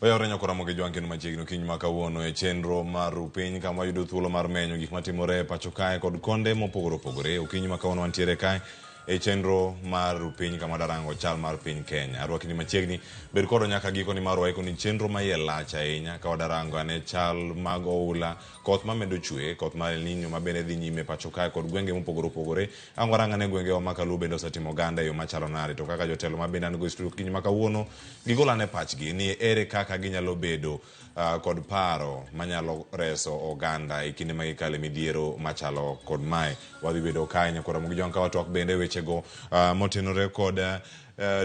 Oyawore nyako Ramogi Jwang' kendo machiegni okinyi ma kawuono e chenro mar Ru Piny kama wayudo thuolo mar menyo gik matimore e pacho kae kod konde mopogore opogore. Okinyi ma kawuono wantiere kae e chenro mar Ru Piny kama darango chal mar piny Kenya. Arwakni machiegni, bed kodwa nyaka giko nimar waiko ni chenro ma iye lach ahinya ka wadarango ane chal mag oula, koth mamedo chwe, koth mar El Nino ma bende dhi nyime e pacho kae kod gwenge mopogore opogore. Ang' warang ane gwengewa ma kaluo bende osetimo oganda e yo machalo nade to kaka jotelo ma bende an go e studio okinyi ma kawuono Gigol ane pachgi ni ere kaka ginyalo bedo kod paro manyalo reso oganda e kinde ma gikale midhiero machalo kod mae. Wadhi bedo kae nyaka Ramogi Jwang' ka watwak bende wechego motenore kod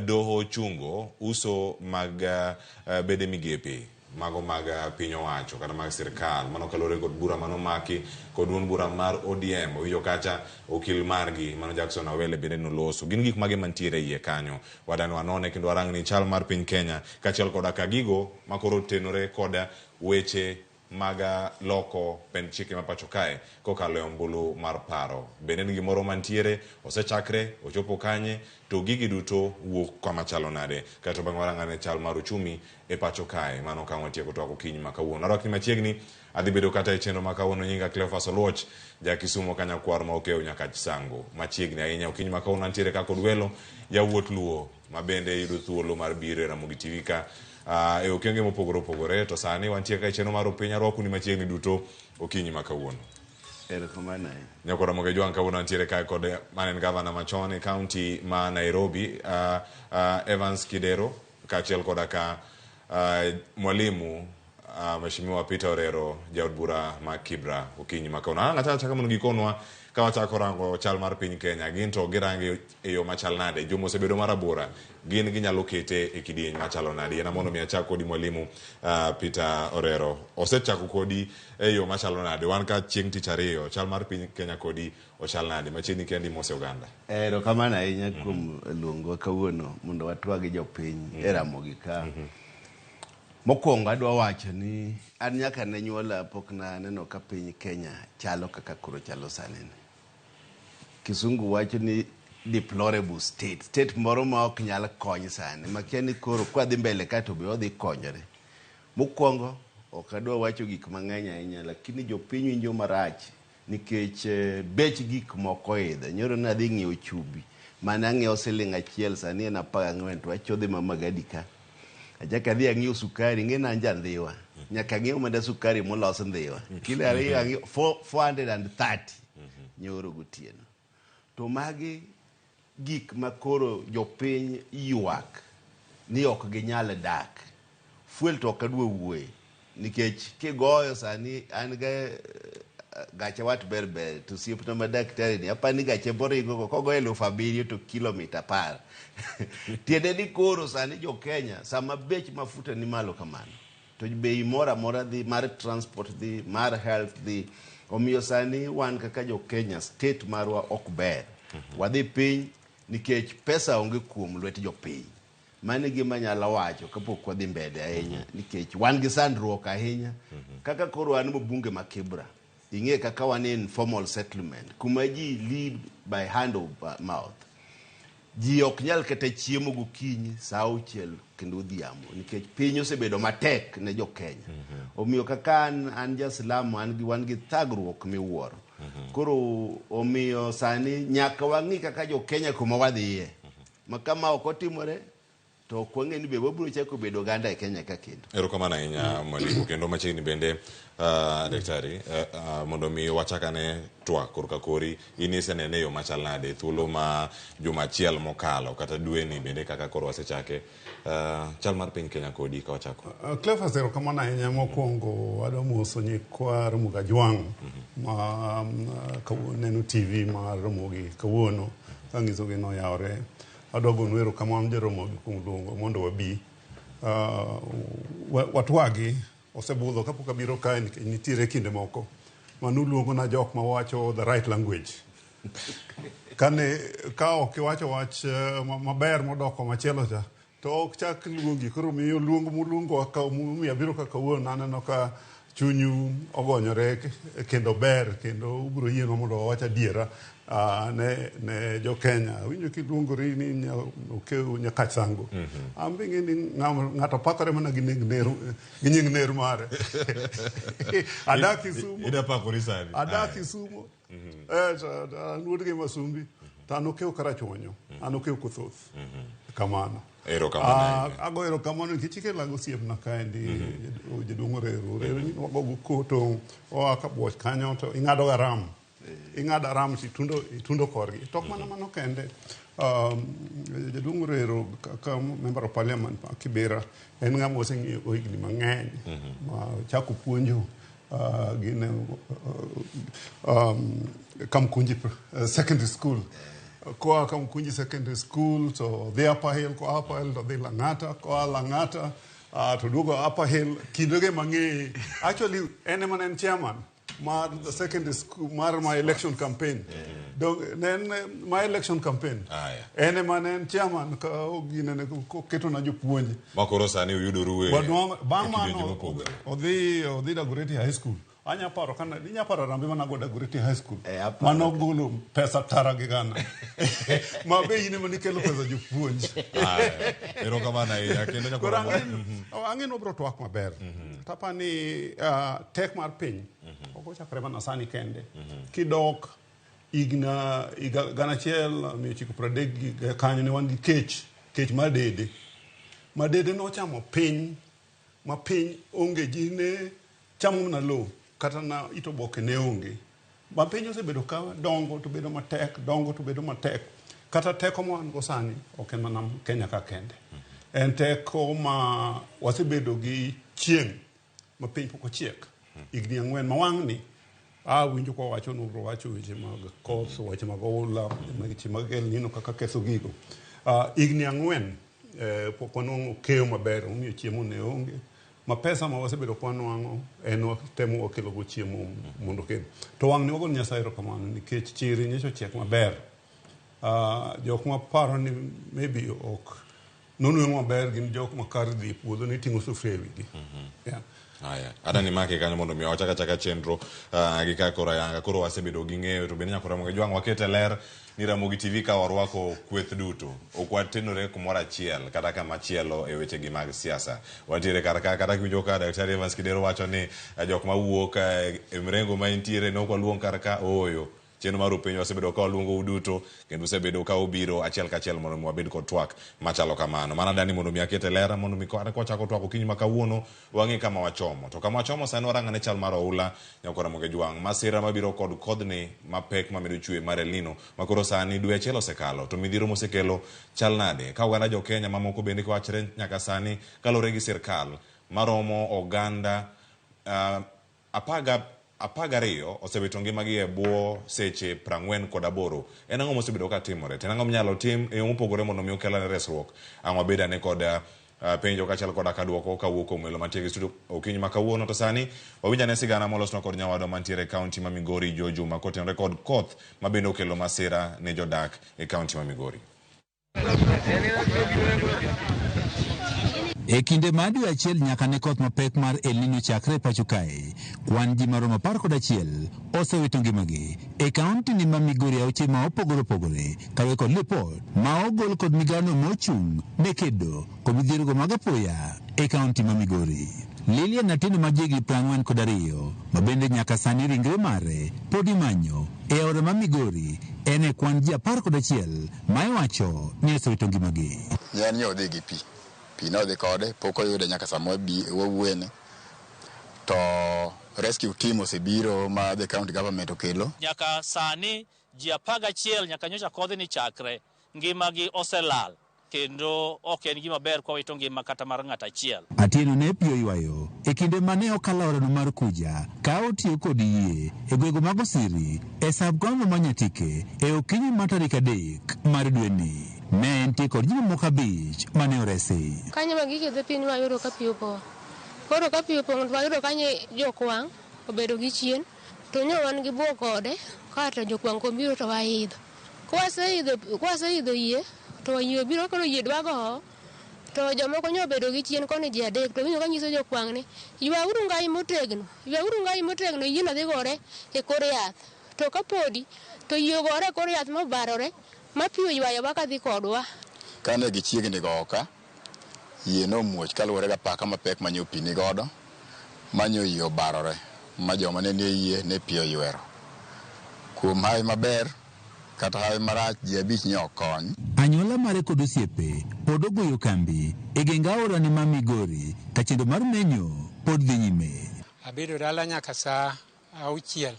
doho chungo uso mag bede migepe mago mag piny owacho kata mag sirkal. Mano kaluwore kod bura mane omaki kod duond bura mar ODM. Owinjo kacha okil margi mano Jackson Awele bende noloso. Gin gik mage mantiere e iye kanyo? Wadani wanone kendo warang ni chal mar piny Kenya kaachiel koda ka gigo makoro otenore kod weche mag loko pend chike ma pacho kae kokalo e ombulu mar paro. Bende en gimoro mantiere, osechakre, ochopo kanye, to gigi duto wuok kama chalo nade? Kaeto bang'e warang ane chal mar uchumi e pacho kae. Mano ka watieko twak okinyi ma kawuono. Arwakni machiegni, adhi bedo kata e chenro ma kawuono nyinga Cleophas Oluoch, ja Kisumo ka nyakwar ma okew Nyakach Sango. Machiegni ahinya okinyi ma kawuono antiere ka kod welo yawuot Luo ma bende yudo thuolo mar biro e Ramogi TV ka e okenge mopogore opogore. To sani wantie ka e chenro mar Opiny arwakuni machiegni duto okinyi ma kawuono. Erokamano ahinya. Nyakor Ramogi Ojwang' kawuono antiere kae kod mane en gavana machon e kaunti ma Nairobi Evans Kidero kaachiel koda ka mwalimu Mheshimiwa Peter Orero jaod bura ma Kibra okinyi ma kawuono. Ang' achaka achaka mondo gikonwa ka wachako rango chal mar piny Kenya gin to girange e yo machal nade? Joma osebedo marabora gin ginyalo kete e kidieny machalo nade? Yiena mondo mi achak kodi mwalimu Peter Orero. Osechako kodi e yo machalo nade? Wan ka chieng' tich ariyo chal mar piny Kenya kodi ochal nade? Machiegni kendi mose oganda. Erokamano ahinya kuom luongowa kawuono mondo watwag gi jopiny e Ramogi ka. Mokwongo adwa wacho ni an nyaka ne nyuola pok naneno ka piny Kenya chalo kaka koro chalo sani ni. Kisungu wacho ni deplorable state, state moro ma ok nyal kony sani makia ni koro kwadhi mbele ka to be wadhi konyore. Mokwongo ok adwa wacho gik mang'eny ahinya lakini jopiny winjo marach nikech bech gik moko oidho. Nyoro ne adhi ng'iewo chumbi mane ang'iewo siling' achiel sani en 14 to achodhe ma Magadi ka. Achako adhi ang'iewo sukari, ing'e ni an ja Ndhiwa. Nyaka ang'iew mana sukari molos Ndhiwa. Kilo ariyo ang'iewo 430 nyoro gotieno. To magi gik ma koro jopiny ywak ni ok ginyal dak. Fuel to ok adwa wuoye nikech kigoyo sani an ga gacha wat ber ber to osiepna ma daktari ni apani ni gache boringo go kogoyo 7000 to kilomita 10. Tiende ni koro sani jo Kenya sama bech mafuta ni malo kamano to bei moro amora dhi mar transport dhi mar health dhi omiyo sani wan kaka jo Kenya state marwa ok ber. Wadhi piny nikech pesa onge kuom lwet jopiny. Mano e gima anyalo wacho kapok wadhi mbele ahinya nikech wan gi sandruok ahinya kaka koro an mbunge ma Kibra ing'e kaka wan e informal settlement kuma ji live by hand of mouth ji ok nyal kata chiemo gokinyi saa auchiel kendo odhiambo nikech piny osebedo matek ne jo Kenya. Omiyo kaka an, an ja-Silamu an gi wan gi thagruok miwuoro. Koro omiyo sani nyaka wang'i kaka jo Kenya kuma wadhiye. Ma kama ok otimore to ok wang'e ni be wabiro chako bedo oganda e Kenya ka kendo. Erokamano ahinya mwalimu kendo machiegni bende daktari mondo mi wachak ane twak korka kori in isenene e yo machal nade e thuolo ma juma achiel mokalo kata dweni bende kaka koro wasechake chal mar piny Kenya kodi ka wachako. Cleophas erokamano ahinya mokwongo adwa moso nyikwa Ramogi Ajwang' ma neno TV mar Ramogi kawuono kanyisogi ni oyawore. Adwa gonu erokamano Jaramogi kuom luongo mondo wabi watwagi. Osebudho kapok abiro kae nikech nitiere kinde moko manuluongona jok mawacho the right language. Kane ka ok iwacho wach maber modoko machielo cha to ok chak luongi. Koro miyo luong muluongowa ka momiyo abiro ka kawuono aneno ka chunyu ogonyore kendo ber kendo ubiro yienwa mondo wawach adiera ne jo Kenya. Awinjo kiluongori ni Okew Nyakach Sango. An be ing'e ni ng'ato pakore mana gi nying ner mare. Adak Kisumo. Ida pakori sani. Adak Kisumo. An wuod gi Masumbi. To an Okew Karachuonyo. An Okew Kothoth. Kamano. Erokamano. Ago erokamano nikech ikela gi osiepna kaendi jaduong' Orero. Orero ni wagogo koto oa Kabuoch kanyo to ing'ado garam. Ing'ado aram to itundo korgi. To ok mana mano kende. Jaduong' Orero kaka member of parliament ma Kibera en ng'ama oseng'iyo higni mang'eny ma chako puonjo gine Kamkunji Secondary School. Koa Kamkunji Secondary School to dhi Upper Hill, koa Upper Hill to dhi Lang'ata, koa Lang'ata to duogo Upper Hill kindege mang'eye. Actually en ema ne en chairman mar the secondary school mar my election campaign. Ne en my election campaign. En ema ne en chairman ka ginene koketona jopuonj. Ma koro sani uyudoru e bang' mano odhi Dagoretti High School. Anya paro kana inya paro rambe mana go Dagoretti High School. Mano golo pesa tara gi gana. Ma be in ema nikelo pesa jopuonj. Erokamano ahinya kendo nyaka ang'e ni wabiro twak maber. Tapa ni tek mar piny ok ochakore mana sani kende. Kidok higna 1930 kanyo ne wan gi kech mar dede. Ma dede nochamo piny ma piny onge ji ne chamo mana lowo kata na it oboke ne onge. Ma piny osebedo ka dongo to bedo matek, dongo to bedo matek. Kata teko ma wan go sani ok en mana Kenya ka kende. En teko ma wasebedo gi chieng' ma piny pok ochiek. Higni 4 ma wang'ni awinjo kwa wacho nubro wacho weche mag koth, weche mag oula, weche mag El Nino kaka ketho gigo. Higni 4 pok wanwang'o keyo maber, omiyo chiemo ne onge. Ma pesa ma wasebedo kwa nwang'o en watemo wakelo go chiemo mondo okel. To wang'ni wago ni Nyasaye erokamano nikech chiri nyocha ochiek maber. Jok ma paro ni maybe ok nonweng'o maber gin jok ma kar dhi e puodho ne ting'o sufria e wigi. Yeah. Aya, adani make kanyo mondo mi wachak achaka chenro gi kaka koro ayanga koro wasebedo gi ng'eyo to bende nyaka Ramogi Jwang' wakete ler ni Ramogi TV ka warwako kweth duto ok watenore kumoro achiel kata kama chielo e weche gi mag siasa. Wantiere kar ka kata kiwinjo ka Daktari Evans Kidero wacho ni jok mawuok e mrengo ma entiere ne ok waluong kar ka ooyo. Chenro mar Rupiny wasebedo ka waluongou duto kendo usebedo ka ubiro achiel kachiel mondo mi wabed kod twak machalo kamano. Mano adani mondo mi akete ler mondo mi kata kwachako twak okinyi ma kawuono wang'e kama wachomo. To kama wachomo sani warang'ane chal mar oula nyaka Ramogi Jwang'. Masira mabiro kod kodhni mapek mamedo chwe mar El Nino ma koro sani dwe achiel osekalo to midhiero mosekelo chal nade? Ka oganda jo Kenya mamoko bende kawachre nyaka sani kaluwore gi sirkal maromo oganda 12 osewito ngimagi e bwo seche 48. En ang'o mosebedo ka timore? To en ang'o minyalo tim e yo mopogore mondo mi okel ane resruok? Ang' wabed ane kod penjo kaachiel koda ka duoko kawuok kuom welo mantie gi studio okinyi ma kawuono. To sani wawinj ane sigana molosnwa kod nyawadwa mantiere e kaunti ma Migori, Joe Juma, kotenore kod koth ma bende okelo masira ne jodak e kaunti ma Migori. E kinde mar dwe achiel nyaka ne koth mapek mar El Nino chakre e pacho kae, kwan ji maromo 11 osewito ngimagi e kaunti ni ma Migori auchiel ma opogore opogore kaluwore kod lipot ma ogol kod migawono mochung' ne kedo kod midhierogo mag apoya e kaunti ma Migori. Lilian Atieno ma jahigni 42 ma bende nyaka sani ringre mare pod imanyo e aora ma Migori en e kwan ji 11 ma iwacho ni osewito ngimagi. En nyo odhi gi pi. Pi nodhi kode, pok oyude nyaka sama wawuoyeni. To rescue team osebiro ma the county government okelo. Nyaka sani ji 11 nyaka nyocha kodhni chakre, ngimagi oselal kendo ok en gima ber kwa wito ngima kata mar ng'at achiel. Atieno ne pi oywayo e kinde mane okalo aorano mar Kuja ka otiyo kod yie e gwenge mag Osiri e sub-county ma Nyatike e okinyi mar tarik 3 mar dweni. Ne entie kod ji mamoko 5 mane oresi. Kanyo ma giketho piny wayudo ka pi opong'. Koro ka pi opong' to wayudo kanyo jokwang' obedo gi chien to nyo wan gi buok kode kato jokwang' kobiro to waidho. Kwaseidho yie to yie biro koro yie dwa gowo To jomoko nyo obedo gi chien koni ji adek to winjo ka nyiso jokwang' ni ywauru ngai motegno, ywauru ngai motegno yieno dhi gore e kor yath. To kapodi to yie ogore e kor yath mobarore ma pi oywayowa kadhi kodwa. Kane gichiegni gowo ka, yie nomuoch kaluwore gi apaka mapek ma nyo pi nigodo, ma nyo yie obarore, ma joma ne nie yie ne pi oywero. Kuom hawi maber kata hawi marach, ji abich nyo okony. Anyuola mare kod osiepe pod ogoyo kambi e geng aora ni ma Migori ka chenro mar menyo pod dhi nyime. Abedo dala nyaka saa auchiel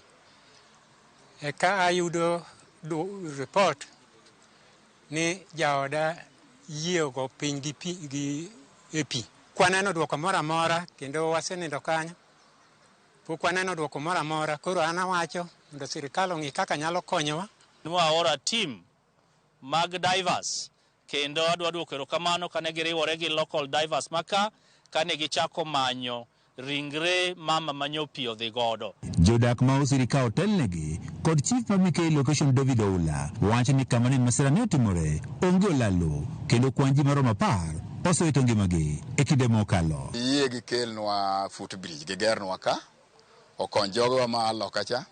eka ayudo report ni jaoda yie ogo piny gi pi gi e pi. Kwaneno duoko moro amora kendo wasenindo kanyo. Pok waneno duoko moro amora. Koro an awacho mondo sirikal ong'i kaka nyalo konyowa. Nwaora team mag divers kendo adwa duoko erokamano kane giriwore gi local divers maka kane gichako manyo ringre mama manyo pi odhi godo. Jodak ma Osiri ka otelnegi kod chief ma Mikei location David Oula wacho ni kama ne masira ne otimore onge olalo kendo kwan ji maromo 10 osewito ngimagi e kinde mokalo. Giyie gikelnwa footbridge, gigernwa ka, okony jogewa ma loka cha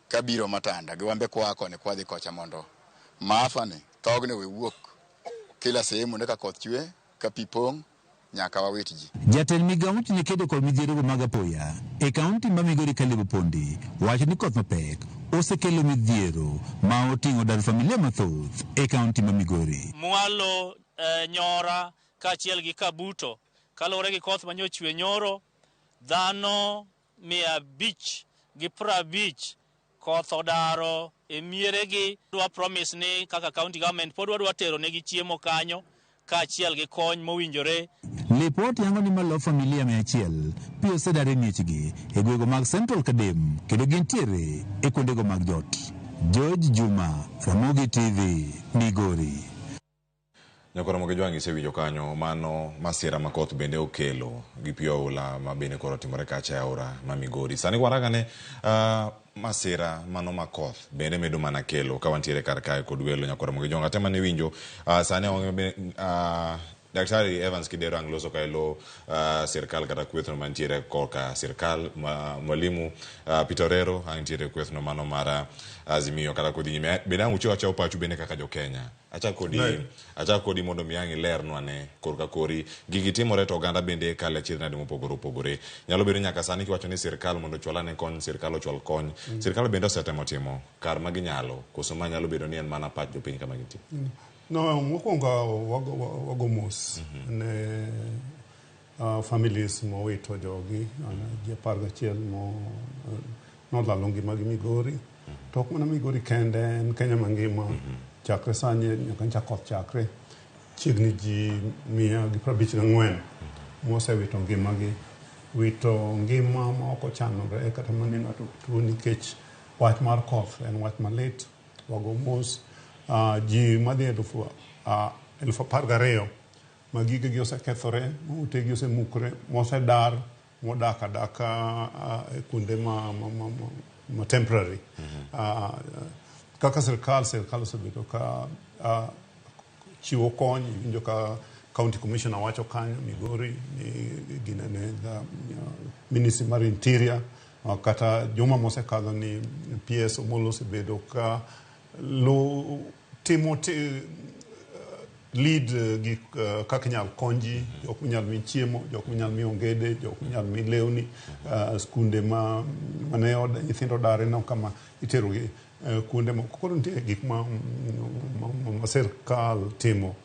kabiro Matanda gi wambe kwa koni kwadhi kocha mondo maafa ni thogni owe wuok kila sehemu ne ka koth chwe ka pi pong' nyaka wawit ji. Jatend migao mochung' ne kedo kod midhierogo mag apoya e kaunti ma Migori Caleb Opondi wacho ni koth mapek osekelo midhiero ma oting'o daro familia mathoth e kaunti ma Migori. Mwalo Nyora kaachiel gi Kabuto kaluwore gi koth manyochwe nyoro, dhano 550 koth odaro e mieregi. Dwa promise ni kaka county government pod wadwa tero negi chiemo kanyo kaachiel gi kony mowinjore. Lipot yango ni malo familia 100 pi osedar e miechgi e gwego mag Central Kadem kendo gintiere e kuondego mag jot. George Juma, Ramogi TV, Migori. Nyakoro Ramogi Jwang' isewinjo kanyo mano masira ma koth bende okelo gi pi oula ma bende koro otimore kacha e aora ma Migori. Sani warangane masira mano ma koth bende medo mana kelo ka wantiere kar kae kod welo Nyakoro Ramogi Jwang'. Atema ne winjo sani Daktari Evans Kidero ang' loso ka elo sirkal kata kwethno mantiere korka sirkal ma mwalimu Peter Orero ang' ntiere kwethno mano mar Azimio kata kodhi nyime. Bende ang' uchiw achiwa pachu bende kaka jo Kenya. Achak kodi mondo mi ang' ilernwa ne korka kori gigi timore to oganda bende kale achiedh nade mopogore opogore. Nyalo bedo nyaka sani kiwacho ni sirkal mondo ochwal ane kony, sirkal ochwal kony. Sirkal bende osetemo timo kar ma ginyalo, koso ma nyalo bedo ni en mana pach jopiny kama gintie. No, mokwongo wago mos ne families mowito jogi, ji 11 mo nolalo ngimagi Migori. To ok mana Migori kende, en Kenya mangima. Chakre sani nyaka ncha koth chakre, chiegni ji 154 mosewito ngimagi. Wito ngima ma ok ochanore kata mana ng'ato tuo nikech wach mar koth en wach malit. Wago mos ji madhi 12,000 ma gigegi osekethore, ma utegi osemukore, mosedar, modak adaka e kuonde ma temporary. Kaka sirkal osebedo ka chiwo kony. Iwinjo ka county commissioner wacho kanyo Migori ni ginene the ministry mar interior, kata juma mosekadho ni PS Omolo osebedo ka timo lead gik kaka inyal kony ji, jok minyal mi chiemo, jok minyal mi ongede, jok minyal mi lewni, skunde ma mane nyithindo odare no kama iterogi kuonde moko. Koro nitie gik ma sirkal timo.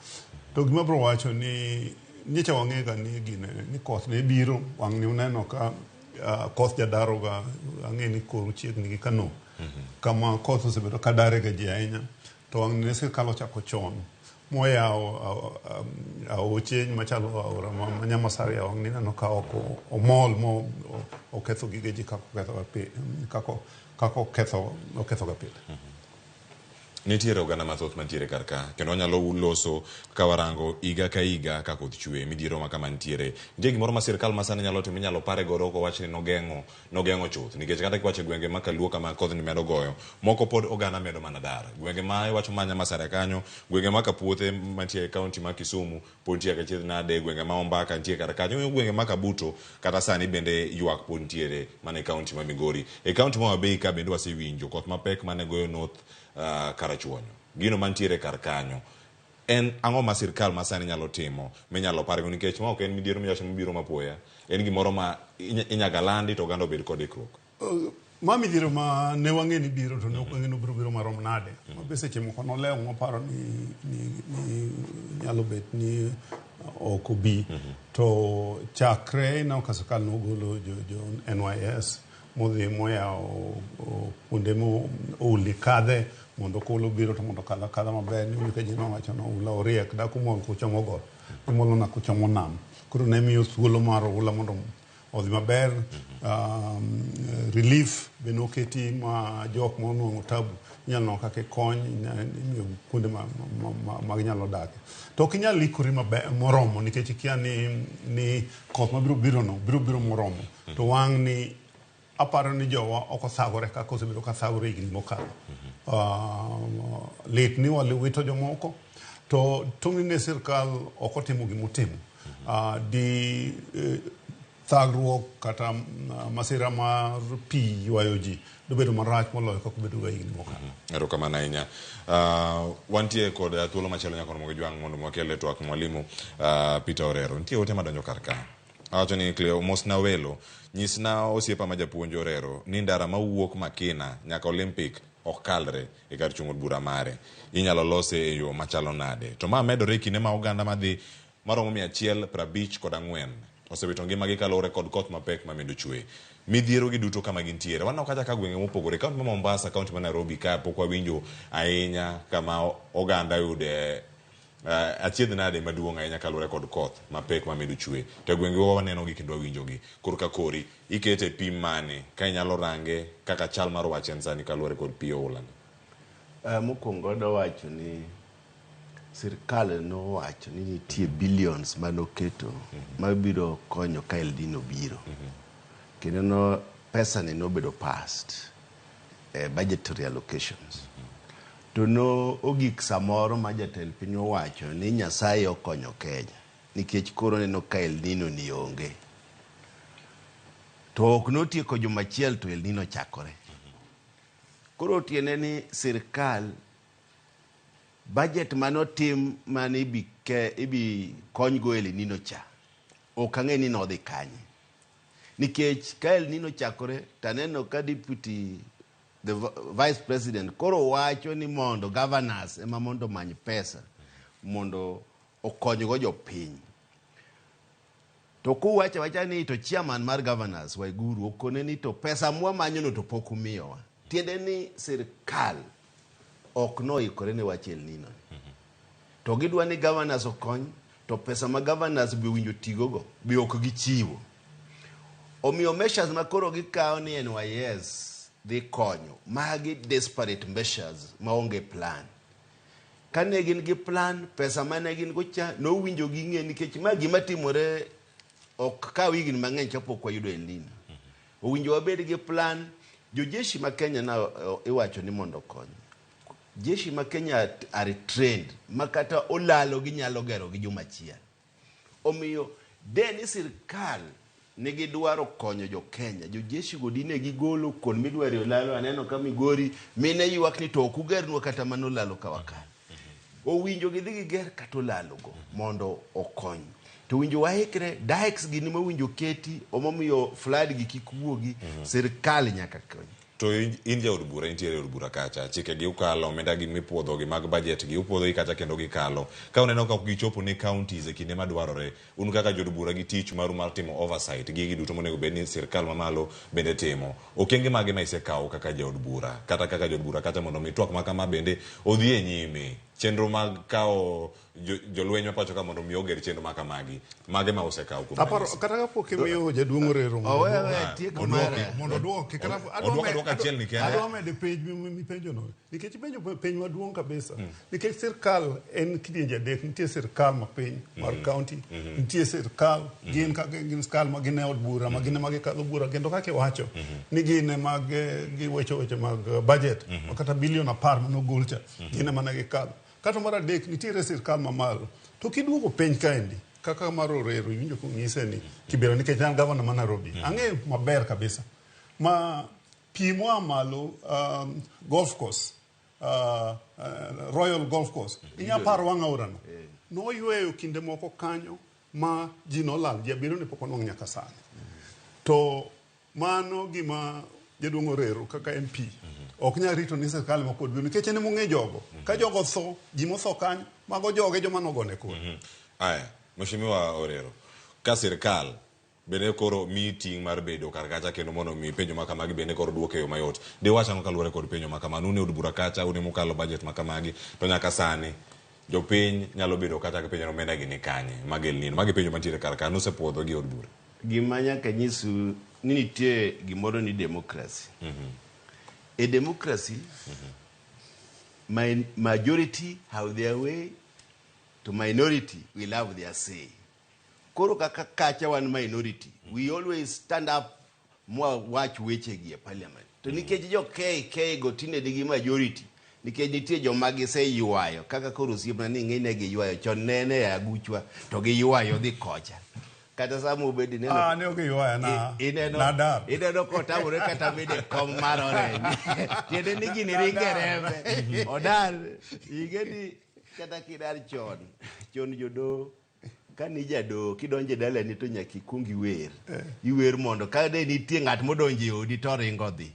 To gima abiro wacho ni nyocha wang'e ga ni gine ni koth ne biro, wang' ni uneno ka koth jadaro ga, ang'e ni koru chiegni gi Kano kama koth osebedo ka dare ga ji ahinya. To wang' ni ne sirkal ochako chon moyawo aoche machalo aora ma Nyamasaria. Wang' ni ineno ka ok omol mo oketho gige ji kaka oketho ga pile. Nitiere oganda mathoth mantiere kar ka kendo wanyalo loso ka warango higa ka higa ka koth chwe midhiero ma kama nitiere. Nitie gimoro ma sirkal ma sani nyalo timo inyalo pare godo kowach ni nogeng'o nogeng'o chuth nikech kata kiwacho e gwenge ma kaluo kama kodhni medo goyo moko pod oganda medo mana dar. Gwenge ma iwacho ma Nyamasaria kanyo, gwenge ma Kapuothe mantie e kaunti ma Kisumu pod nitie achiedh nade, gwenge ma Ombaka nitie kar kanyo, gwenge ma Kabuto kata sani bende ywak pod nitiere mana e kaunti ma Migori. E kaunti ma Homa Bay ka bende wasewinjo koth mapek mane goyo North Karachuonyo. Gino mantiere kar kanyo en ang'o ma sirkal ma sani nyalo timo minyalo pargo nikech ma ok en midhiero miwacho mibiro mapoya en gimoro ma inyaka landi to oganda obed kod ikruok. Ma midhiero ma ne wang'e ni biro to ne ok wang'e ni obiro biro marom nade. Ma be seche moko nolewo mwaparo ni, ni, ni nyalo bet ni ok obi. To chakre ineno ka sirkal nogolo jo, jo NYS modhi moyawo kuonde mo oulni kadhe mondo kola obiro to mondo okadh akadha maber. Niwinjo ka ji nowacho ni oula oriek dak umol kuchomo got, imolo na kuchomo nam. Koro ne miyo thuolo mar oula mondo odhi maber. Relief be noketi ma jok monwang'o tabu inyalo neno kaka ikony, imiyo kuonde ma, ma, ma, ma ginyalo dake. To ok inyal ikori maber moromo nikech ikia ni, ni koth mabiro biro no biro biro moromo. To wang' ni aparo ni jowa ok othagore kaka osebedo ka thagore higni mokalo. Lit ni wawito jomoko to tong'ni ne sirkal ok otimo gimotimo. Di thagruok kata masira mar pi ywayo ji dobedo marach moloyo kaka obedo ga higni mokalo. Erokamano ahinya. Wantie kod thuolo machielo nyaka Ramogi Jwang' mondo wakel e twak mwalimu Peter Orero. Nitie ote madonjo kar ka. Awacho ni Cleo, mosna welo. Nyisna osiepa ma japuonj Orero ni ndara mawuok Makina nyaka Olympic ok kalre e kar chung' od bura mare. Inyalo lose e yo machalo nade? To ma medore e kinde ma oganda madhi maromo 154 osewito ngimagi kaluwore kod koth mapek mamedo chwe. Midhiero gi duto kama gintiere. Waneno kacha ka gwenge mopogore, kaunti ma Mombasa, kaunti ma Nairobi ka pok wawinjo ahinya kama oganda yude achiedh nade maduong' ahinya kaluwore kod koth mapek mamedo chwe. To e gwengewa waneno gi kendo wawinjo gi. Koro ka kori ikete pim mane ka inyalo range kaka chal mar wach en sani kaluwore kod pi oula ni? Mokwongo adwa wacho ni sirkal nowacho ni nitie billions manoketo mabiro konyo ka El Nino biro. Kendo no pesa ni nobedo passed e budgetary allocations. To no ogik samoro ma jatend piny owacho ni Nyasaye okonyo Kenya nikech koro neno ka El Nino ni onge. To ok notieko juma achiel to El Nino chakore. Koro tiende ni sirkal budget manotim mane ibi, ke, ibi konygo El Nino cha ok ang'e ni nodhi kanye. Nikech ka El Nino chakore taneno ka deputy the vice president koro wacho ni mondo governors ema mondo omany pesa mondo okonygo jopiny. To kuwacho awacha ni to chairman mar governors Waiguru okone ni to pesa mwamanyo no to pok umiyowa. Tiende ni sirkal ok noikore ne wach El Nino ni. To gidwa ni governors okony to pesa ma governors be owinjo tigogo be ok gichiwo. Omiyo measures ma koro gikawo ni NYS dhi konyo, magi desperate measures maonge plan. Kane gin gi plan, pesa mane gin go cha nowinjo ging'e nikech ma gima timore ok kaw higni mang'eny kapok wayudo El Nino. Owinjo wabed gi plan. Jojeshi ma Kenya na iwacho ni mondo okony. Jeshi ma Kenya are trained ma kata olalo ginyalo gero gi juma achiel. Omiyo de ni sirkal nigi dwaro konyo jo Kenya, jojeshi go dine gigolo kuond midware olalo. Aneno ka Migori mine ywak ni to ok ugernwa kata mana olalo ka wakal. Owinjo gidhi giger kata olalo go mondo okony. To winjo waikre, dikes gini mowinjo keti, omomiyo flood gi kik wuogi, sirkal nyaka kony. To in jaod bura, intiere e od bura kacha, chike gi ukalo, omenda gi mipuodho gi mag budget gi upuodho gi kacha kendo gikalo. Ka uneno ka ok gichopo ne counties e kinde madwarore, un kaka jood bura gi tich maru mar timo oversight gigi duto monego bed ni sirkal mamalo bende timo. Okenge mage ma isekawo kaka jaod bura, kata kaka jaod bura kacha mondo mi twak ma kama bende odhi e nyime? Chenro mag kawo jolweny ma pacho ka mondo mi oger chenro ma kamagi, mage ma usekawo kuom Aparo ranyisi? kata kapok imiyo jaduong' Orero mondo Owe, oduoki. owe, tiek Oduoki. mara. Mondo oduoki. Kata Oduok aduoka achiel ni kende. Adwa medo penj mipenjono. Nikech ipenjo penj maduong' kabisa. Nikech sirkal en kidienje adek. Nitie sirkal mapiny mar county. Nitie sirkal gin kaka gin sirkal ma gin e od bura ma gin ema gikadho bura kendo kaka iwacho ni gin ema giwecho weche mag budget ma kata bilion 10 manogol cha gin ema ne gikadho. Kato mar adek nitiere sirkal mamalo. To kiduogo piny kaendi kaka mar Orero iwinjo kong'ise ni Kibera nikech an gavana ma Nairobi. Ang'eyo maber kabisa. Ma pi moa malo golf course, Royal Golf Course, inya paro wang' aorano. Noyweyo kinde moko kanyo ma ji nolal, ji abiriyo ne pok onwang' nyaka sani. To mano gima jaduong' Orero kaka MP ok nyal rito ni sirkal ma pod biro nikech en ema ong'e jogo. Ka jogo otho, ji motho kanyo, mago joge joma nogone kura. Aya, Mheshimiwa Orero, ka sirkal bende koro miyi ting' mar bedo kar kacha kendo mondo mi penjo ma kamagi bende koro duok e yo mayot. Diwach ang'o kaluwore kod penjo ma kamano? Un e od bura kacha, un emukalo budget ma kamagi, to nyaka sani jopiny nyalo bedo kata ka penjo ni omenda gi ni kanye mag El Nino. Magi penjo mantiere kar ka, nusepuodho gi od bura. Gima nyaka nyisu ni nitie gimoro ni democracy. E democracy, majority have their way, to minority will have their say. Koro kaka kacha wan minority, we always stand up mwa wach weche gi e parliament. To nikech jo KK go tinde nigi majority, nikech nitie joma giseywayo, kaka koro osiepna ni ng'eny giywayo, chon ne en e aguchwa, to giywayo dhi kocha. Kata sama obed ineno Ah, ne ok giywaya na nadar. Ineno kotamore kata bedo e kom mar orange. Tiende ni gini ringe rembe. Odar. Ing'e ni kata kidar chon, chon jodoho kani jadoho kidonjo e dalani to nyaka ikuong iwer. Iwer mondo ka de nitie ng'at modonjo e odi to ringo dhi.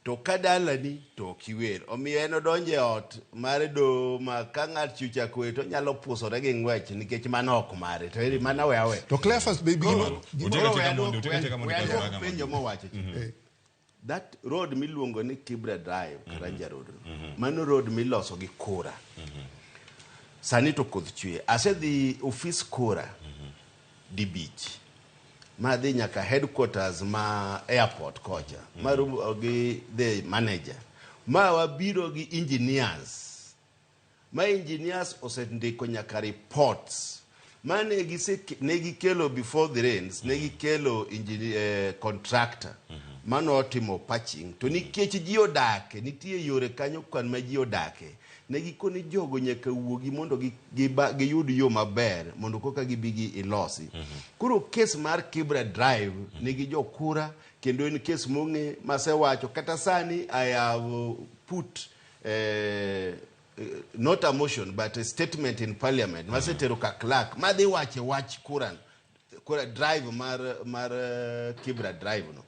To ka dalani to ok iwer. Omiyo en odonjo e ot mar doho ma ka ng'at ochako wer to onyalo pusore gi ng'wech nikech mano ok mare. To eri mano we awe. To Cleophas be gima Utieko Koro we tieka mondi, utieko tieka mondi we kasto aduok raga mondi. penjo mowacho cha. That road miluongo ni Kibra Drive, Karanja Road. Mano road miloso gi kura. Sani to koth chwe. Asedhi ofis kura dibich. Madhi nyaka headquarters ma airport kocha. Maromo gi the manager. Ma wabiro gi engineers. Ma engineers osendiko nyaka reports. Ma ne gikelo before the rains, ne gikelo contractor mano otimo patching. To nikech ji odake, nitie yore kanyo kwan ma ji odake, ne gikoni jogo nyaka wuogi mondo giyud yo maber mondo koka gibi gi ilosi. Koro kes mar Kibra Drive nigi jokura kendo en kes mong'e masewacho kata sani I have put not a motion but a statement in parliament masetero ka clerk madhi wache wach kura drive mar Kibra Drive no.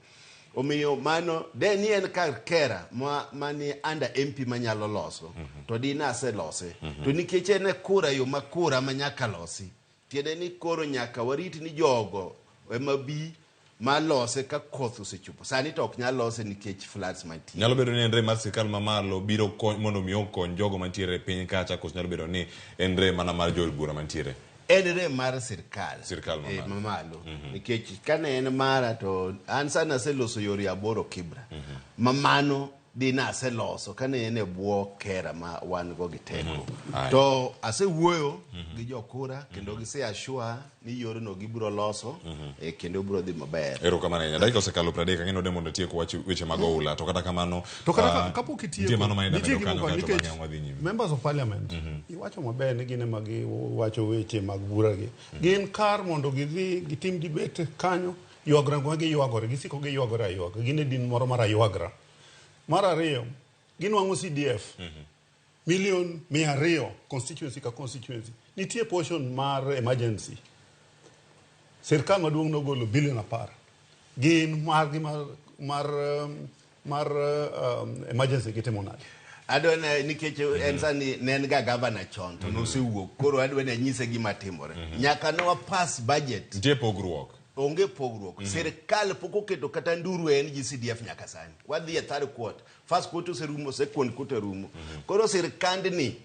Omiyo mano de ni en kar kera mani under MP manyalo loso to di naselose. To nikech en e kura yo ma kura ma nyaka losi, tiende ni koro nyaka warit ni jogo ema bi malose ka koth osechopo. Sani to ok nyal lose nikech floods mantie. Nyalo bedo ni en rem mar sirkal mamalo biro mondo mi okony jogo mantiere e piny kacha, koso nyalo bedo ni en rem mana mar jood bura mantiere? En rem mar sirkal. Sirkal mamalo. Mamalo. Nikech kane en mara to an sani aseloso yore 8 Kibra. Ma mano di naseloso kane en e bwo kera ma wan go gi teko. To asewuoyo gi jokura kendo gise assure ni yorno gibiro loso kendo biro dhi maber. Erokamano ahinya. Dakika osekalo 30, ang'e ni ode mondo atiek wach weche mag oula, to kata kamano To kata kapok itieko, nitie mano ma nitie imedo kanyo gima kaeto nikech bang'e wadhi nyime. Members of parliament iwacho maber ni gin ema giwacho weche mag bura gi. Gin kar mondo gidhi gitim debate kanyo, ywagre ma giywagore, gisiko giywagore aywaga. Gin e din moro mar aywagra. Mar ariyo, ginwang'o CDF milion 200 constituency ka constituency. Nitie portion mar emergency. Sirkal maduong' nogolo bilion 10. Gin margi mar emergency gitimo nade? Adwa ne nikech en sani ne en ga governor chon to nosewuok, koro adwa ne anyise gima timore. Nyaka ne wapass budget. Nitie pogruok. Onge pogruok. Sirkal pok oketo kata nduru e NGCDF nyaka sani. Wadhi e third quarter. First quarter oserumo, second quarter rumo. Koro sirkandni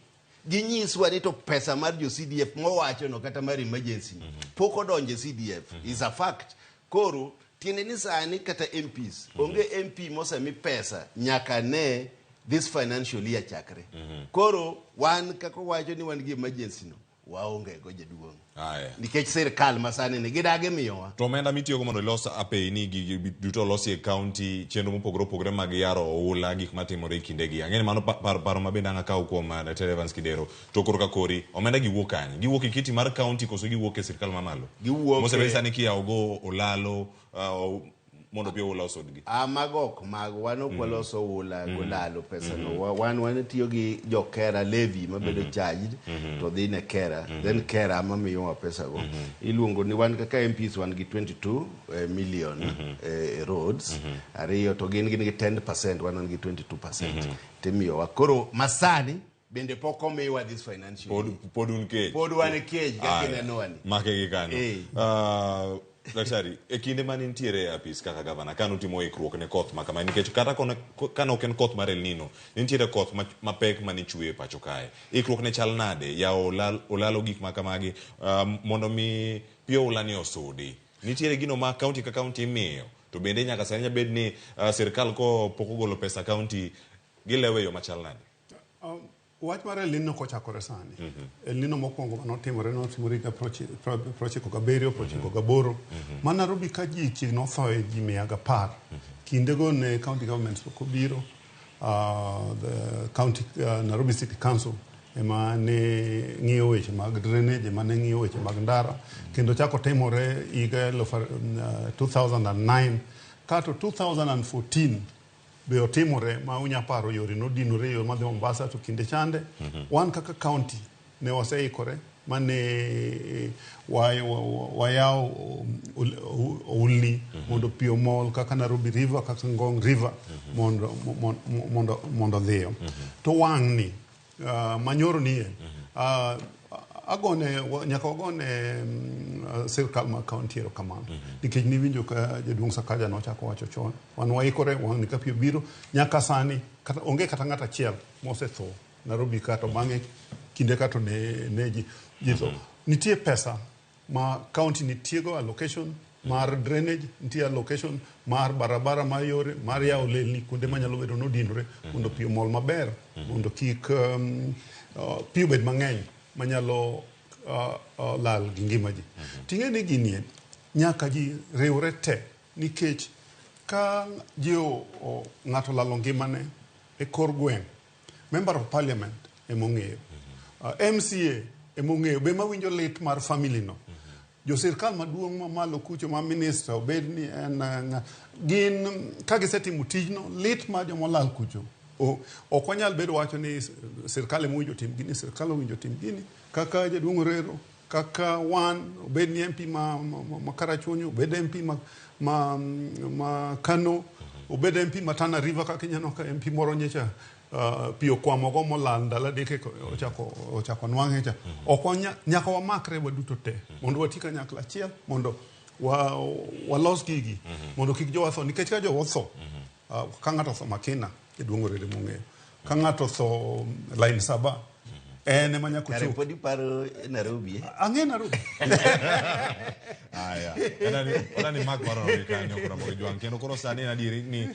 Ginyiswa ni to pesa mar jo CDF mowacho no kata mar emergency mm -hmm. pok odonjo e CDF. Mm -hmm. Is a fact. Koro tiende ni sani kata MPs mm -hmm. onge MP mosemi pesa nyaka ne this financial year chakre. Mm -hmm. Koro wan kaka wacho ni wan gi emergency no waonge go jaduong'. Nikech sirkal masani ni gidagi miyowa. To omenda mitiyogo mondo ilos apeyni gi duto olosi e county, chenro mopogore opogore mag yaro oula, gik matimore e kindegi. Ang'e ni mano paro ma bende ang' akaw kuom Daktari Evans Kidero. To koro ka kori, omenda gi wuok kanye? Giwuok e kiti mar county koso giwuok e sirkal mamalo? Giwuok Mosebed sani kiyawo go olalo mondo pi oula osudgi. Ah, mago ok mago. Wan ok waloso oula golalo pesa no. Wan wan tiyo gi jo KeRRA levy mabedo charged to dhi ne KeRRA. Then KeRRA mamiyowa pesa go. Iluongo ni wan kaka MPs wan gi 22 million roads. Ariyo to gin gin gi 10%, wan wan gi 22%. Timiyowa. Koro masani bende pok omiwa this financial Pod, year. pod un kech. Pod wan kech kaka Aya, inenowa ni. Make gi kanyo. Eh. Daktari, e kinde mane nitiere e apis kaka gavana, kane utimo ikruok ne koth ma kama, nikech kata kane ok en koth mar El Nino, nitiere koth mapek mane chwe e pacho kae. Ikruok ne chal nade? Yawo olalo gik ma kamagi mondo mi pi oula ni osudi. Nitiere gino ma county ka county imiyo, to bende nyaka sani nyabed ni sirkal ko pok ogolo pesa county, gilewe e yo machal nade? Wach mar El Nino kochakore sani. Mm -hmm. El Nino mokwongo manotimore notimore higa 97, 98. Mm -hmm. Ma Nairobi ka ji chiegni othoe ji 110. Mm -hmm. Kindego ne county governments pok obiro. The county Nairobi City Council ema ne ng'iyo weche mag drainage, ema ne ng'iyo weche mag ndara. Kendo chako timore higa 2009 kato 2014 be otimore ma unya paro yore nodinore yo madhi Mombasa to kinde chande. Mm -hmm. Wan kaka county ne waseikore mane wayawo oulni mm -hmm. mondo pi omol kaka Nairobi River, kaka Ngong River mm -hmm. mondo dhiyo. Mm -hmm. To wang'ni manyoro nie mm -hmm. Agone nyaka wagone sirkal mar county erokamano. Mm -hmm. Nikech niwinjo ka jaduong' Sakaja nochako wacho chon, wan waikore wang'ni ka pi obiro nyaka sani kata onge kata ng'at achiel mosetho Nairobi ka to bang'e kinde ka to ne ji tho. Mm -hmm. Nitie pesa ma county nitiego allocation mar drainage, nitie allocation mar barabara mar yore, mar yawo lelni kuonde manyalo bedo nodinore mondo pi omol maber, mondo kik pi obed mang'eny manyalo lal gi ngima ji. Ting'e ni ginie nyaka ji riwre te, nikech ka ji ng'ato lalo ngimane e kor gweng', Member of Parliament emong'eyo, MCA emong'eyo, be mawinjo lit mar family no. Jo sirkal maduong' mamalo kucho ma minister obed ni en gin ka gisetimo tijno, lit mar jomolal kucho ok wanyal bedo wacho ni sirkal ema owinjo tim gini, sirkal owinjo tim gini, kaka jaduong' Orero, kaka wan, obed ni MP ma Karachuonyo, obed MP ma Kano, obed MP ma Tana River, kaka ineno ka MP moro nyocha pi okwamogo molal ndalo adek ochako nwang'e cha. Ok nyaka wamakre waduto te mondo wati kanyakla achiel mondo walos gigi mondo kik jowa tho, nikech ka jowa otho, ka ng'ato otho Makina, jaduong' Orere mong'eyo, ka ng'ato otho Line Saba, en ema nyaka Kare ochop. pod iparo Nairobi, eh? Ang'e Nairobi. Aya. Onani mak mar Nairobi kanyo koro Ramogi Jwang'. Kendo koro sani en adieri ni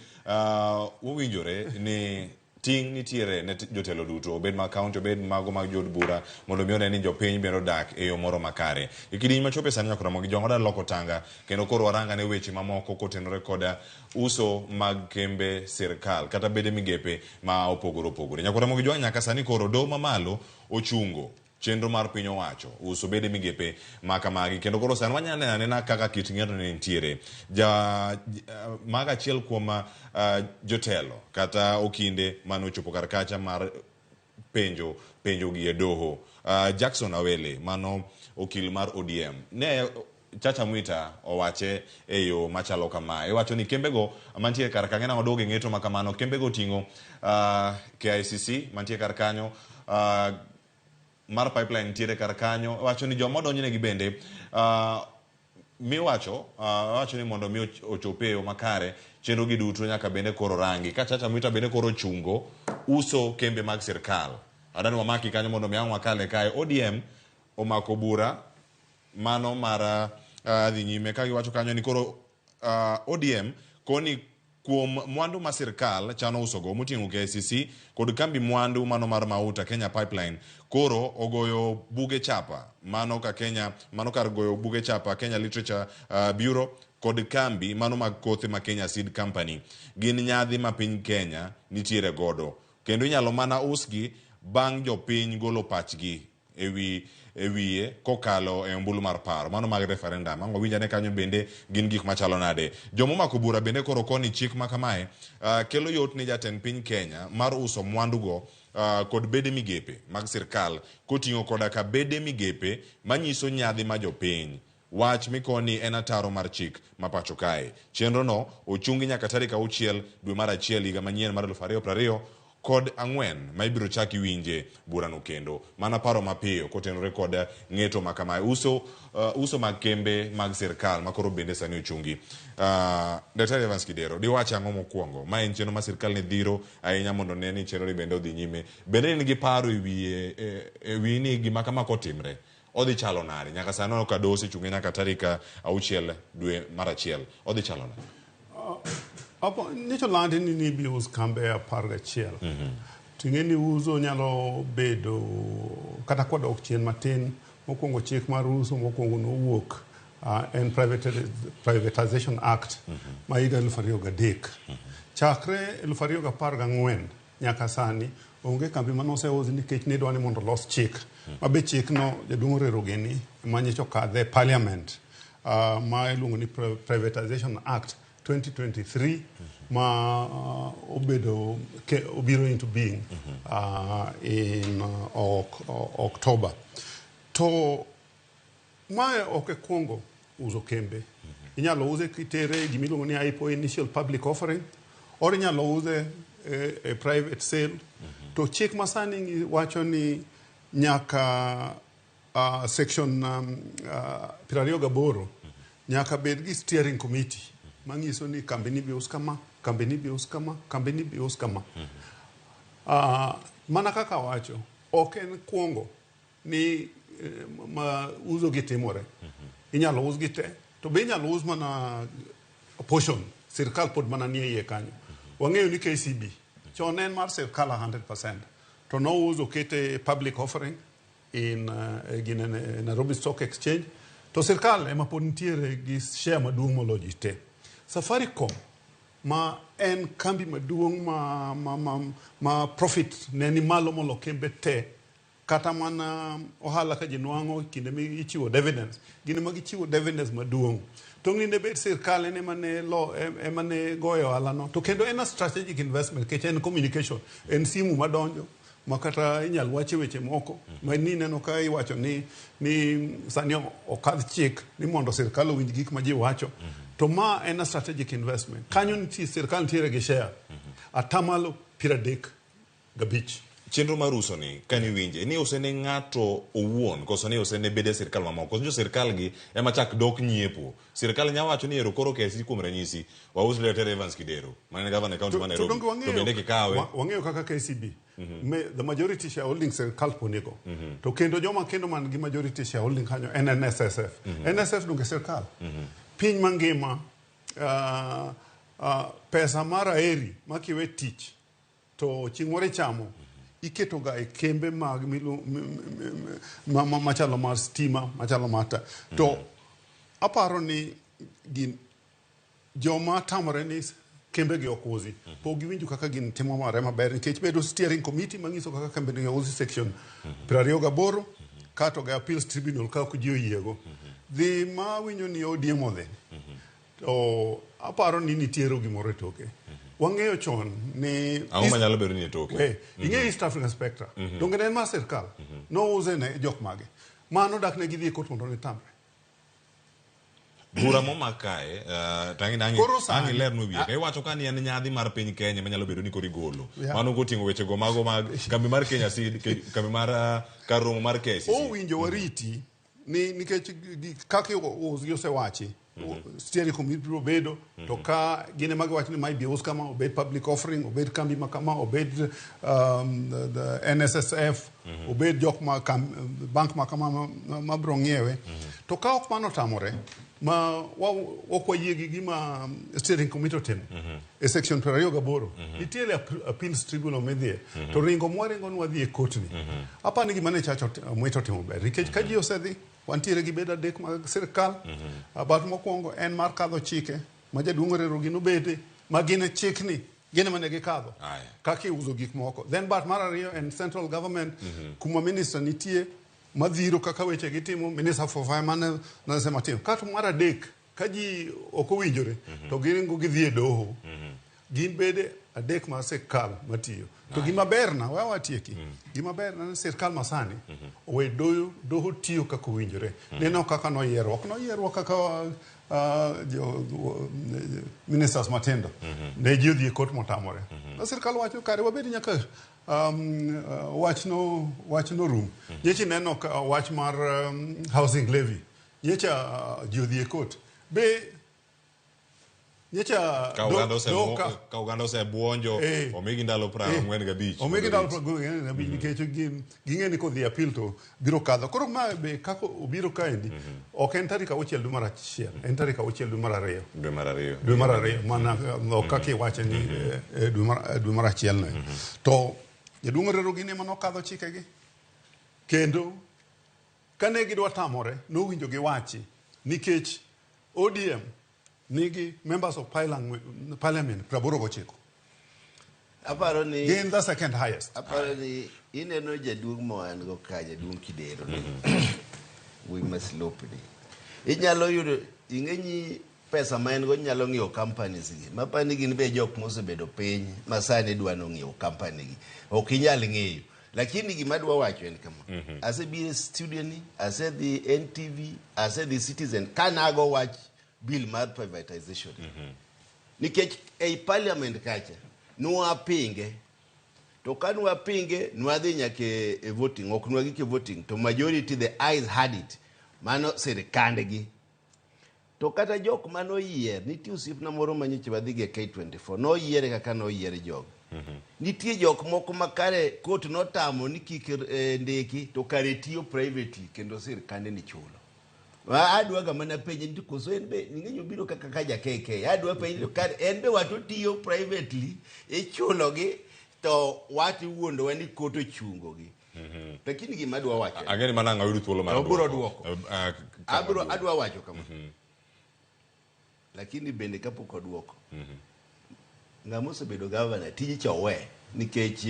owinjore ni ting' nitiere ne jotelo duto, obed mag county, obed mago mag jood bura, mondo mi one ni jopiny bende odak e yo moro makare. E kidieny machopo e sani nyaka Ramogi Jwang' wadwa loko tanga kendo koro warangane weche mamoko kotenore koda uso mag kembe sirkal kata bede migepe ma opogore opogore. Nyaka Ramogi Jwang' nyaka sani koro doho mamalo ochungo chenro mar piny owacho uso bede migepe ma kamagi, kendo koro sani wanyalo neno anena kaka kit ng'eto ne nitiere. Maga achiel kuom jotelo kata okinde mane ochopo kar kacha mar penjo gi e doho. Jackson Awele mano okil mar ODM ne Chacha Mwita owache e yo machalo kama. Iwacho ni kembego mantie kar kanyo na odoge ng'eto ma kamano, kembego oting'o KICC mantie kar kanyo, mar pipeline nitiere kar kanyo. Iwacho ni joma odonjnegi bende miwacho wacho ni mondo mi ochop e yo makare chenro gi duto nyaka bende koro rangi. Ka Chacha Mwita bende koro ochungo uso kembe mag sirkal. Adani wamaki kanyo mondo mi ang' wakale kae. ODM omako bura mano mar dhi nyime ka giwacho kanyo ni koro ODM koni kuom mwandu ma sirkal chano usogo moting'o KICC kod kambi mwandu mano mar Mauta Kenya Pipeline koro ogoyo buge chapa mano ka Kenya mano kar goyo buge chapa Kenya Literature Bureau kod kambi mano mag kothe ma Kenya Seed Company gin nyadhi ma piny Kenya nitiere godo kendo inyalo mana usgi bang' jopiny golo pachgi ewi ewiye kokalo e ombulu mar paro mano mag referendum. Ang' wawinj ane kanyo bende gin gik machalo nade. Jomomako bura bende koro koni chik ma kamae kelo yot ni jatend piny Kenya mar uso mwandugo kod bede migepe mag sirkal koting'o koda ka bede migepe manyiso nyadhi ma jopiny. Wach mikoni en ataro mar chik ma pacho kae. Chenro no ochungi nyaka tarik 6 dwe mar 1 higa manyien mar 2024 ma ibiro chak iwinje burano kendo. Mana paro mapiyo kotenore kod ng'eto ma kamae. Uso mag kembe mag sirkal ma koro bende sani ochungi. Daktari Evans Kidero, diwach ang'o mokwongo? Ma en chenro ma sirkal ne dhiro ahinya mondo ne ni chenro ni bende odhi nyime. Bende in gi paro e wiye e wi ni gima kama kotimre odhi chalo nade? Nyaka sani waneno ka doho osechunge nyaka tarik 6 dwe mar 1. Odhi chalo nade? Apo nyicho landi ni nibi us kambe 11. To ing'e ni uso nyalo bedo kata kwadok chien matin. Mokwongo chik mar uso mokwongo nowuok en Privatization Act ma higa 2003. Chakre 2014 nyaka sani onge kambi manoseusi nikech nidwa ni mondo los chik. Ma be chikno jaduong' Orero gini manyicho kadhe e parliament ma iluongo ni Privatization Act 2023 ma obedo obiro into being in October. To mae ok e kuongo uso kembe. Inyalo use kitere gimiluongo ni IPO, Initial Public Offering, or inyalo use e private sale. To chik masani wacho ni nyaka section 28 nyaka bed gi steering committee manyiso ni kambi ni bi us kama, kambi ni bi us kama, kambi ni bi us kama. Mana kaka wacho, ok en kuongo ni ma uso gi timore. Inyalo us gi te, to be inyalo us mana portion, sirkal pod mana nie iye kanyo. Wang'eyo ni KCB chon en mar sirkal 100%, to nouso kete public offering in Nairobi Stock Exchange, to sirkal ema pod nitiere gi share maduong' moloyo ji te. Safaricom ma en kambi maduong' ma profit ne ni malo molo kembe te, kata mana ohala ka ji nwang'o kinde mi ichiwo dividends, gin ema gichiwo dividends maduong'. To ng'i ne bed sirkal en ema ne lo ema ne goyo ohala no, to kendo en a strategic investment nikech en communication, en simu madonjo ma kata inyal wache weche moko ma ni neno ka iwacho ni sani okadh chik ni mondo sirkal owinj gik ma ji wacho. To ma en a strategic investment. Kanyo nitie sirkal nitiere gi share atamalo 35. Chenro mar uso ni kani winje ni use ne ng'ato owuon koso ni use ne bede sirkal mamoko, koso jo sirkal gi ema chak dok nyiepo. Sirkal nya wacho ni ero koro KICC kuom ranyisi waus ne Daktari Evans Kidero ma en gavana e kaunti ma Nairobi, to bende kikawe wang'eyo kaka KCB the majority shareholding sirkal ponigo. To kendo joma kendo man gi majority shareholding kanyo en NSSF. NSSF donge sirkal. Piny mangima pesa mar aeri makiwe tich to chieng' moro ichamo iketo ga e kembe mag machalo mar stima, machalo mar ta. To aparo ni gin joma tamore ni kembe gi ok usi. Pok giwinjo kaka gin timo mare maber nikech bedo steering committee manyiso kaka kembe gi usi section 28 kato ga appeals tribunal ka ok ji oyiego. Dhi ma winjo ni ODM odhi. To aparo ni nitiere gimoro e toke. Wang'eyo chon ni ang'o manyalo bedo ni e toke? Ing'eyo East African Spectra. Donge ne en mar sirkal? Nouse ne jok mage. Mano dak ne gidhi e kot mondo ne tamre. Bura momak kae, ang' ilernu wiye. Iwacho ka ni en nyadhi mar piny Kenya manyalo bedo ni koro igolo. Mano koting'o wechego mago mag kambi mar Kenya Seed, kambi mar kar romo mar KICC. Owinjo wariti ni nikech kaka usgi osewachi. Steering committee biro bedo to ka gin ema giwacho ni ma ibi us kama, obed public offering, obed kambi ma kama, obed the NSSF, obed jok ma bank ma kama ma biro ng'iewe. To ka ok mano otamore ma ok wayie gi gima steering committee otimo e section 28, nitiere appeals tribunal midhiye to ringo mwaringo ni wadhi e court ni. Apani gima ne Chacha Mwita otimo ber nikech ka ji osedhi, wantiere gi bede adek mag sirikal. Bat mokwongo en mar kadho chike ma jaduong' Orero gin obede ma gin e chikni gin ema ne gikadho kaka iuso gik moko. Then bat mar ariyo en central government, kuma minister nitie madhiro kaka weche gitimo, minister for finance ema timo. Kato mar adek, ka ji ok owinjore to giringo gidhi e doho. Gin bede adek mar sirkal matiyo. To gima berna, we watieki, gima berna ni sirkal masani owe doho tiyo kaka owinjore. Neno kaka noyierwa, ok noyierwa kaka jo ministers matindo. Ne ji odhi e court motamore. Na sirkal wacho kare wabed nyaka wachno rum. Nyocha ineno ka wach mar housing levy. Nyocha ji odhi e court. Be nyocha ka oganda osebuonjo, omigi ndalo 45. Omigi ndalo 45 nikech ging'e ni kodhi appeal to biro kadho. Koro ma be kaka obiro kaendi, ok en tarik 6 dwe mar 1, en tarik 6 dwe mar 2. Dwe mar 2. Dwe mar 2, mana ok kaka iwache ni dwe mar 1 no. To jaduong' Orero gini ema nokadho chikegi. Kendo kane gidwa tamore, nowinjo giwachi nikech ODM nigi members of parliament 89. Aparo ni gin the second highest. Aparo ni ineno jaduong' ma wan go ka, jaduong' Kidero ni. We must lope ni. Inyalo yudo ing'e pesa ma en go nyalo ng'iewo companies gi. Mapani gin be jok mosebedo piny ma sani dwa no ng'iewo company gi. Ok inyal ng'eyo. Lakini gima adwa wacho en kama. Asebiro e studio ni, asedhi NTV, asedhi Citizen, kanago wach bill mar privatization. Nikech ei parliament kacha, nwapinge. To ka nwapinge, nwadhi nyaka e voting, ok nwagik e voting, to majority the ayes had it. Mano sirikandgi. To kata jok manoyier, nitie osiepna moro manyocha wadhi go e K24, noyiere kaka noyier jogo. Nitie jok moko ma kare court notamo ni kik ndiki, to kare tiyo privately kendo sirikande ni chulo. Adwa ga mana penje ni koso en be ing'eyo obiro kaka ka ja KK, adwa penje to kare en be wat otiyo privately, ichulogi to wat iwuondowa ni court ochungogi. Lakini gima adwa wacho Ang'e ni mana ang' ayud thuolo mar Obiro duoko. duoko. Adwa wacho kama. Lakini bende kapok oduoko, ng'ama osebedo governor tije cha owe nikech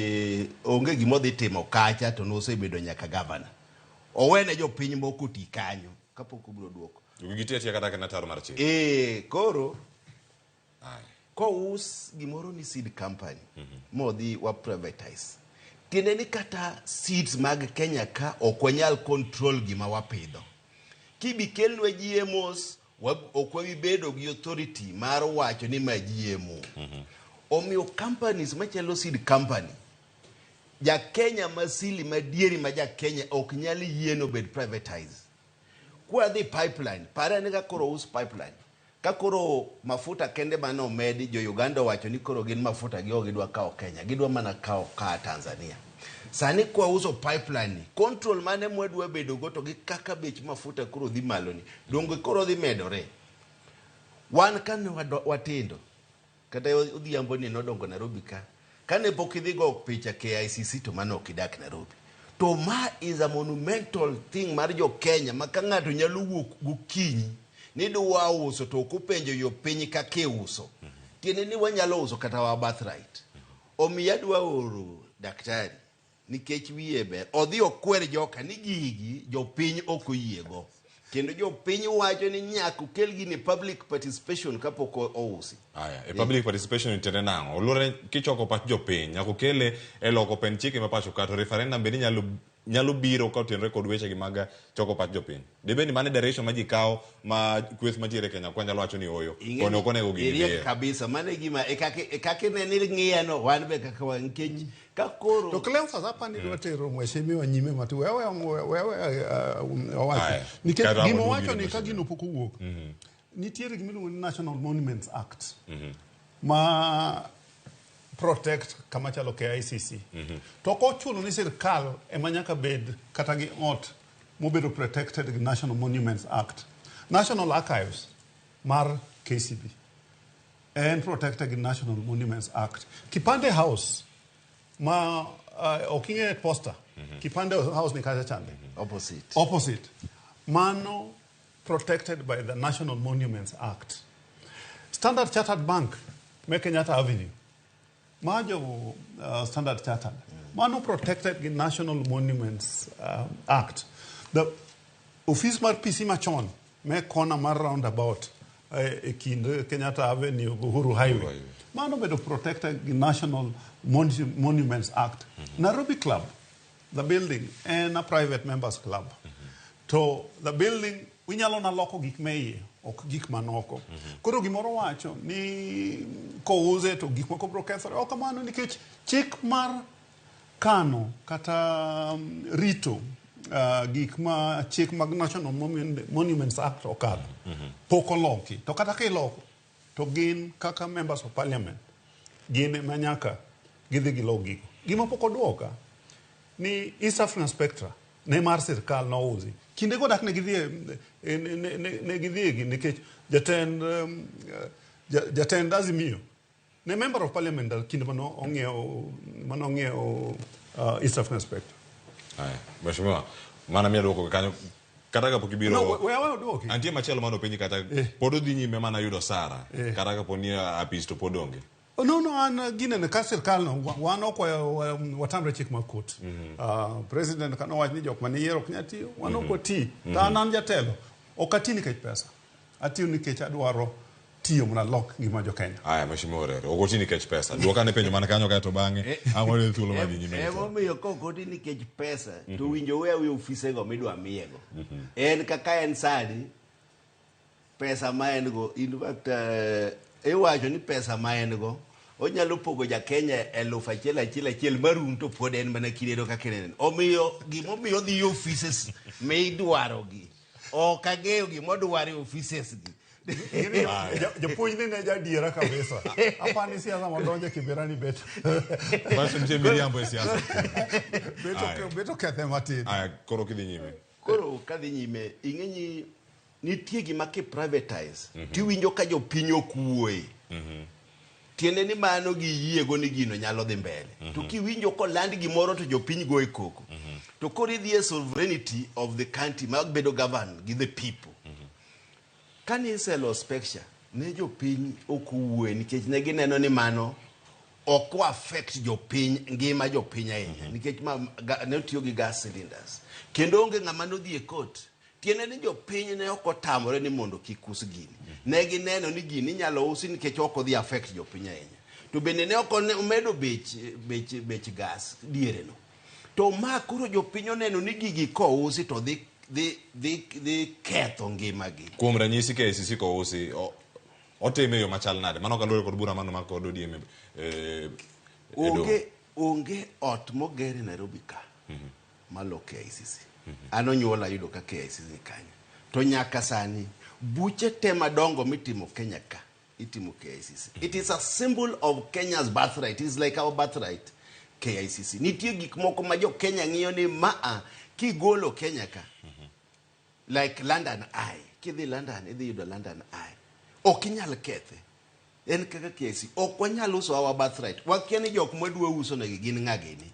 onge gima odhi timo kacha to nosebedo nyaka governor. Owene jopiny moko oti kanyo kapok obiro duoko. Gitiyo atiya kata ka ataro mar chik. Koro kous gimoro ni seed company modhi wa privatize. Tiende ni kata seeds mag Kenya ka ok wanyal control gima wapidho. Kibi kelnwa GMOs, ok wabi bedo gi authority mar wacho ni ma GMO. Omiyo companies machalo seed company, ja Kenya masili madieri ma ja Kenya ok nyal yie obed privatized. Kwadhi pipeline, pare ni ka koro us pipeline, ka koro mafuta kende mane omedi, jo Uganda owacho ni koro gin mafuta gi ok gidwa kawo Kenya, gidwa mana kawo ka Tanzania. Sani kwa uso pipeline ni, control mane mwadwa bedo go to gi kaka bech mafuta koro dhi malo ni, donge koro dhi medore. Wan kane watindo, kata Odhiambo ni nodongo Nairobi ka, kane pok idhi go picha KICC to mano ok idak Nairobi. To ma is a monumental thing mar jo Kenya ma ka ng'ato nyalo wuok gokinyi ni dwa uso to ok openjo yo piny kaka iuso. Tiende ni wanyalo uso kata wa birthright. Omiyo adwa oro daktari nikech wiye ber, odhi okwer joka ni gigi jopiny ok oyiego. Kendo jopiny wacho ni nyaka okel gini public participation kapok ousi. Aya, e public participation tiende nang'o? Oluore kichoko pach jopiny, nyaka okele e loko pend chike ma pacho ka, to referendum bende nyalo biro ka otenore kod weche gi mag choko pach jopiny. Dibed ni mano e direction ma ji kawo ma kweth mantiere Kenya kwa nyalo wacho ni oyo, koni ok onego gini Iriek dhiye. kabisa, mano e gima, e kaka inene ni ng'iya no, wan be kaka wan, nikech ka koro To Cleophas apani dwa tero mheshimiwa nyime mati wewe owacho. Aya. Nikech Kata gima waduogi owacho ne ni ka mheshimiwa. gino pok owuok. Nitiere gima iluongo ni National Monuments Act ma protect kama chalo KICC. To ok ochuno ni sirkal ema nyaka bed kata gi ot mobedo protected gi National Monuments Act. National Archives mar KCB en protected gi National Monuments Act. Kipande House ma ok ing'e posta. Kipande House ni kacha chande. Opposite. Opposite. Mano protected by the National Monuments Act. Standard Chartered Bank me Kenyatta Avenue. Majo Standard Chartered. Mano protected gi National Monuments Act. The office mar PC machon me kona mar roundabout e kind Kenyatta Avenue gi Uhuru Highway. Mano bedo protected gi National Monuments Act. Nairobi Club, the building, en a private members club. To the building, inyalo na loko gik me iye, ok gik man oko. Koro gimoro wacho ni kouse to gik moko biro kethore. Ok kamano nikech chik mar kano kata rito gik ma chik mag National Monuments Act okadho pok oloki. To kata kiloko to gin kaka members of parliament gin ema nyaka gidhi gilok gigo. Gima pok oduoka ni East African Spectra ne mar sirkal nousi. Kinde go dak ne gidhie gi nikech jatend Azimio ne member of parliament kinde mano ong'iewo East African Spectra. Aya, mheshimiwa, mana miya duoko kanyo kata kapok ibiro. No, we awe oduoki. Antie machielo mano penji kata pod odhi nyime mana yudo sara kata kapo ni apis to pod onge. No, an ginene ka sirkal no wan ok watamre chik mar court. President kano wach ni jok mane yiero ok nyal tiyo, wan ok wati. To an jatelo, ok ati nikech pesa. Atiyo nikech adwaro tiyo mondo alok ngima jo Kenya. Aya, mheshimiwa Orero, ok oti nikech pesa. Duoka ne penjo mana kanyo kaeto bang'e ang' wayudo thuolo mar dhi nyime. Emomiyo kok oti nikech pesa to winjo we aweya ofisego midwa miyego. En kaka en sani pesa ma en go, in fact iwacho ni pesa ma en go onyalo pogo ja Kenya 1,000 achiel achiel marum to pod en mana kidedo kaka en. Omiyo gimomiyo odhi e offices midwaro gi ok ang'eyo gimodwaro e offices gi. Japuonj ni ne jadiera kabisa. Apani siasa modonje Kibera ni bet. Basi nitie miriambo e siasa. Beto kethe matin. Aya, koro kidhi nyime. Koro kadhi nyime, ing'e ni nitie gima ki privatize tiwinjo ka jopiny ok wuoye. Tiende ni mano giyiego ni gino nyalo dhi mbele. To kiwinjo koland gimoro to jopiny goye koko. To koro idhi e sovereignty of the country ma bedo governed gi the people. Kane iselo Spectra, ne jopiny ok owuoye nikech ne gineno ni mano ok affect jopiny, ngima jopiny ahinya. Nikech ne otiyo gi gas cylinders. Kendo onge ng'ama nodhi e court. Tiende ni jopiny ne ok otamore ni mondo kik us gini. Ne gineno ni gini inyalo usi nikech ok odhi affect jopiny ahinya. To bende ne ok omedo bech gas diere no. To ma koro jopiny oneno ni gigi kousi to dhi ketho ngimagi. Kuom ranyisi KICC kousi otime e yo machal nade? Mano kaluwore kod bura mano mar kod ODM e Onge ot moger e Nairobi ka malo KICC. An onyuola ayudo ka KICC ni kanyo. To nyaka sani buche te madongo mitimo Kenya ka itimo KICC. It is a symbol of Kenya's birthright. It is like our birthright. KICC. Nitie gik moko ma jo Kenya ng'iyo ni maa kigolo Kenya ka. Like London Eye. Kidhi London, idhi yudo London Eye. Ok inyal kethe. En kaka KICC. Ok wanyal uso our birthright. Wakia ni jok mwadwa uso negi gin ng'a gini.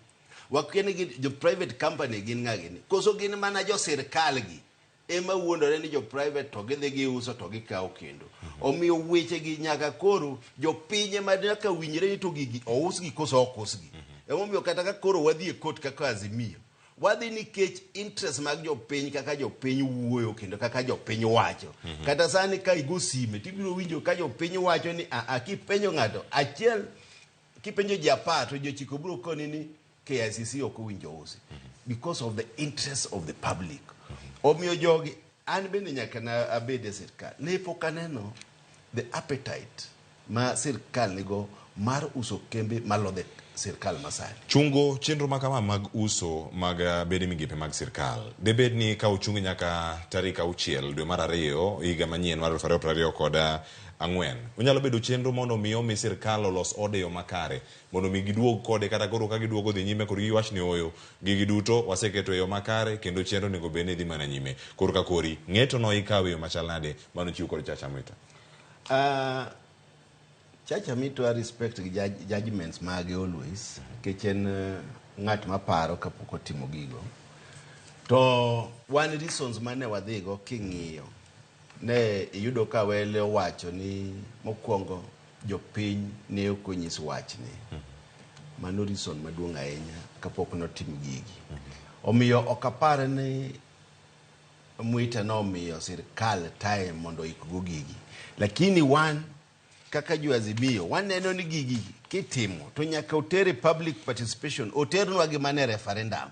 Wakia ni jo private company gin ng'a gini. Koso gin mana jo sirkal gi. Ema wuondore ni jo private to gidhi giuso to gikawo kendo. Omiyo weche gi nyaka koro jopiny ema nyaka winjre ni to gigi ousgi koso ok usgi. Emomiyo kata ka koro wadhi e court kaka Azimio, wadhi nikech interest mag jopiny kaka jopiny wuoyo kendo kaka jopiny wacho. Kata sani ka igo sime tibiro winjo ka jopiny wacho ni a kipenjo ng'ato achiel kipenjo ji 10 to ji 9 biro koni ni KICC ok owinjo usi because of the interest of the public. Omiyo jogi an bende nyaka na abed e sirkal ne pok aneno the appetite ma sirkal nigo mar uso kembe malodhe sirkal masani. Chungo chenro ma kama mag uso mag bede migepe mag sirkal debed ni ka ochung nyaka tarik 6 dwe mar 2 higa manyien mar 2024. Onyalo bedo chenro mondo mi omi sirkal olos ode yo makare, mondo mi giduog kode kata koro ka giduogo dhi nyime kod giwach ni oyo gigi duto waseketo e yo makare kendo chenro onego bed ni dhi mana nyime. Koro ka kori ng'eto no ikawo e yo machal nade mano chiw kod Chacha Mwita? Chacha Mwita I respect gi judgments mage always, nikech en ng'at maparo kapok otimo gigo. To wan reasons mane wadhigo king'iyo, ne iyudo ka Wele owacho ni mokwongo jopiny ne ok onyis wachni. Mano reason maduong' ahinya kapok notim gigi. Omiyo ok apar ni Mwita nomiyo sirkal time mondo oikgo gigi. Lakini wan kaka jo Azimio waneno ni gigi kitimo to nyaka otere public participation, oternwa gi mana e referendum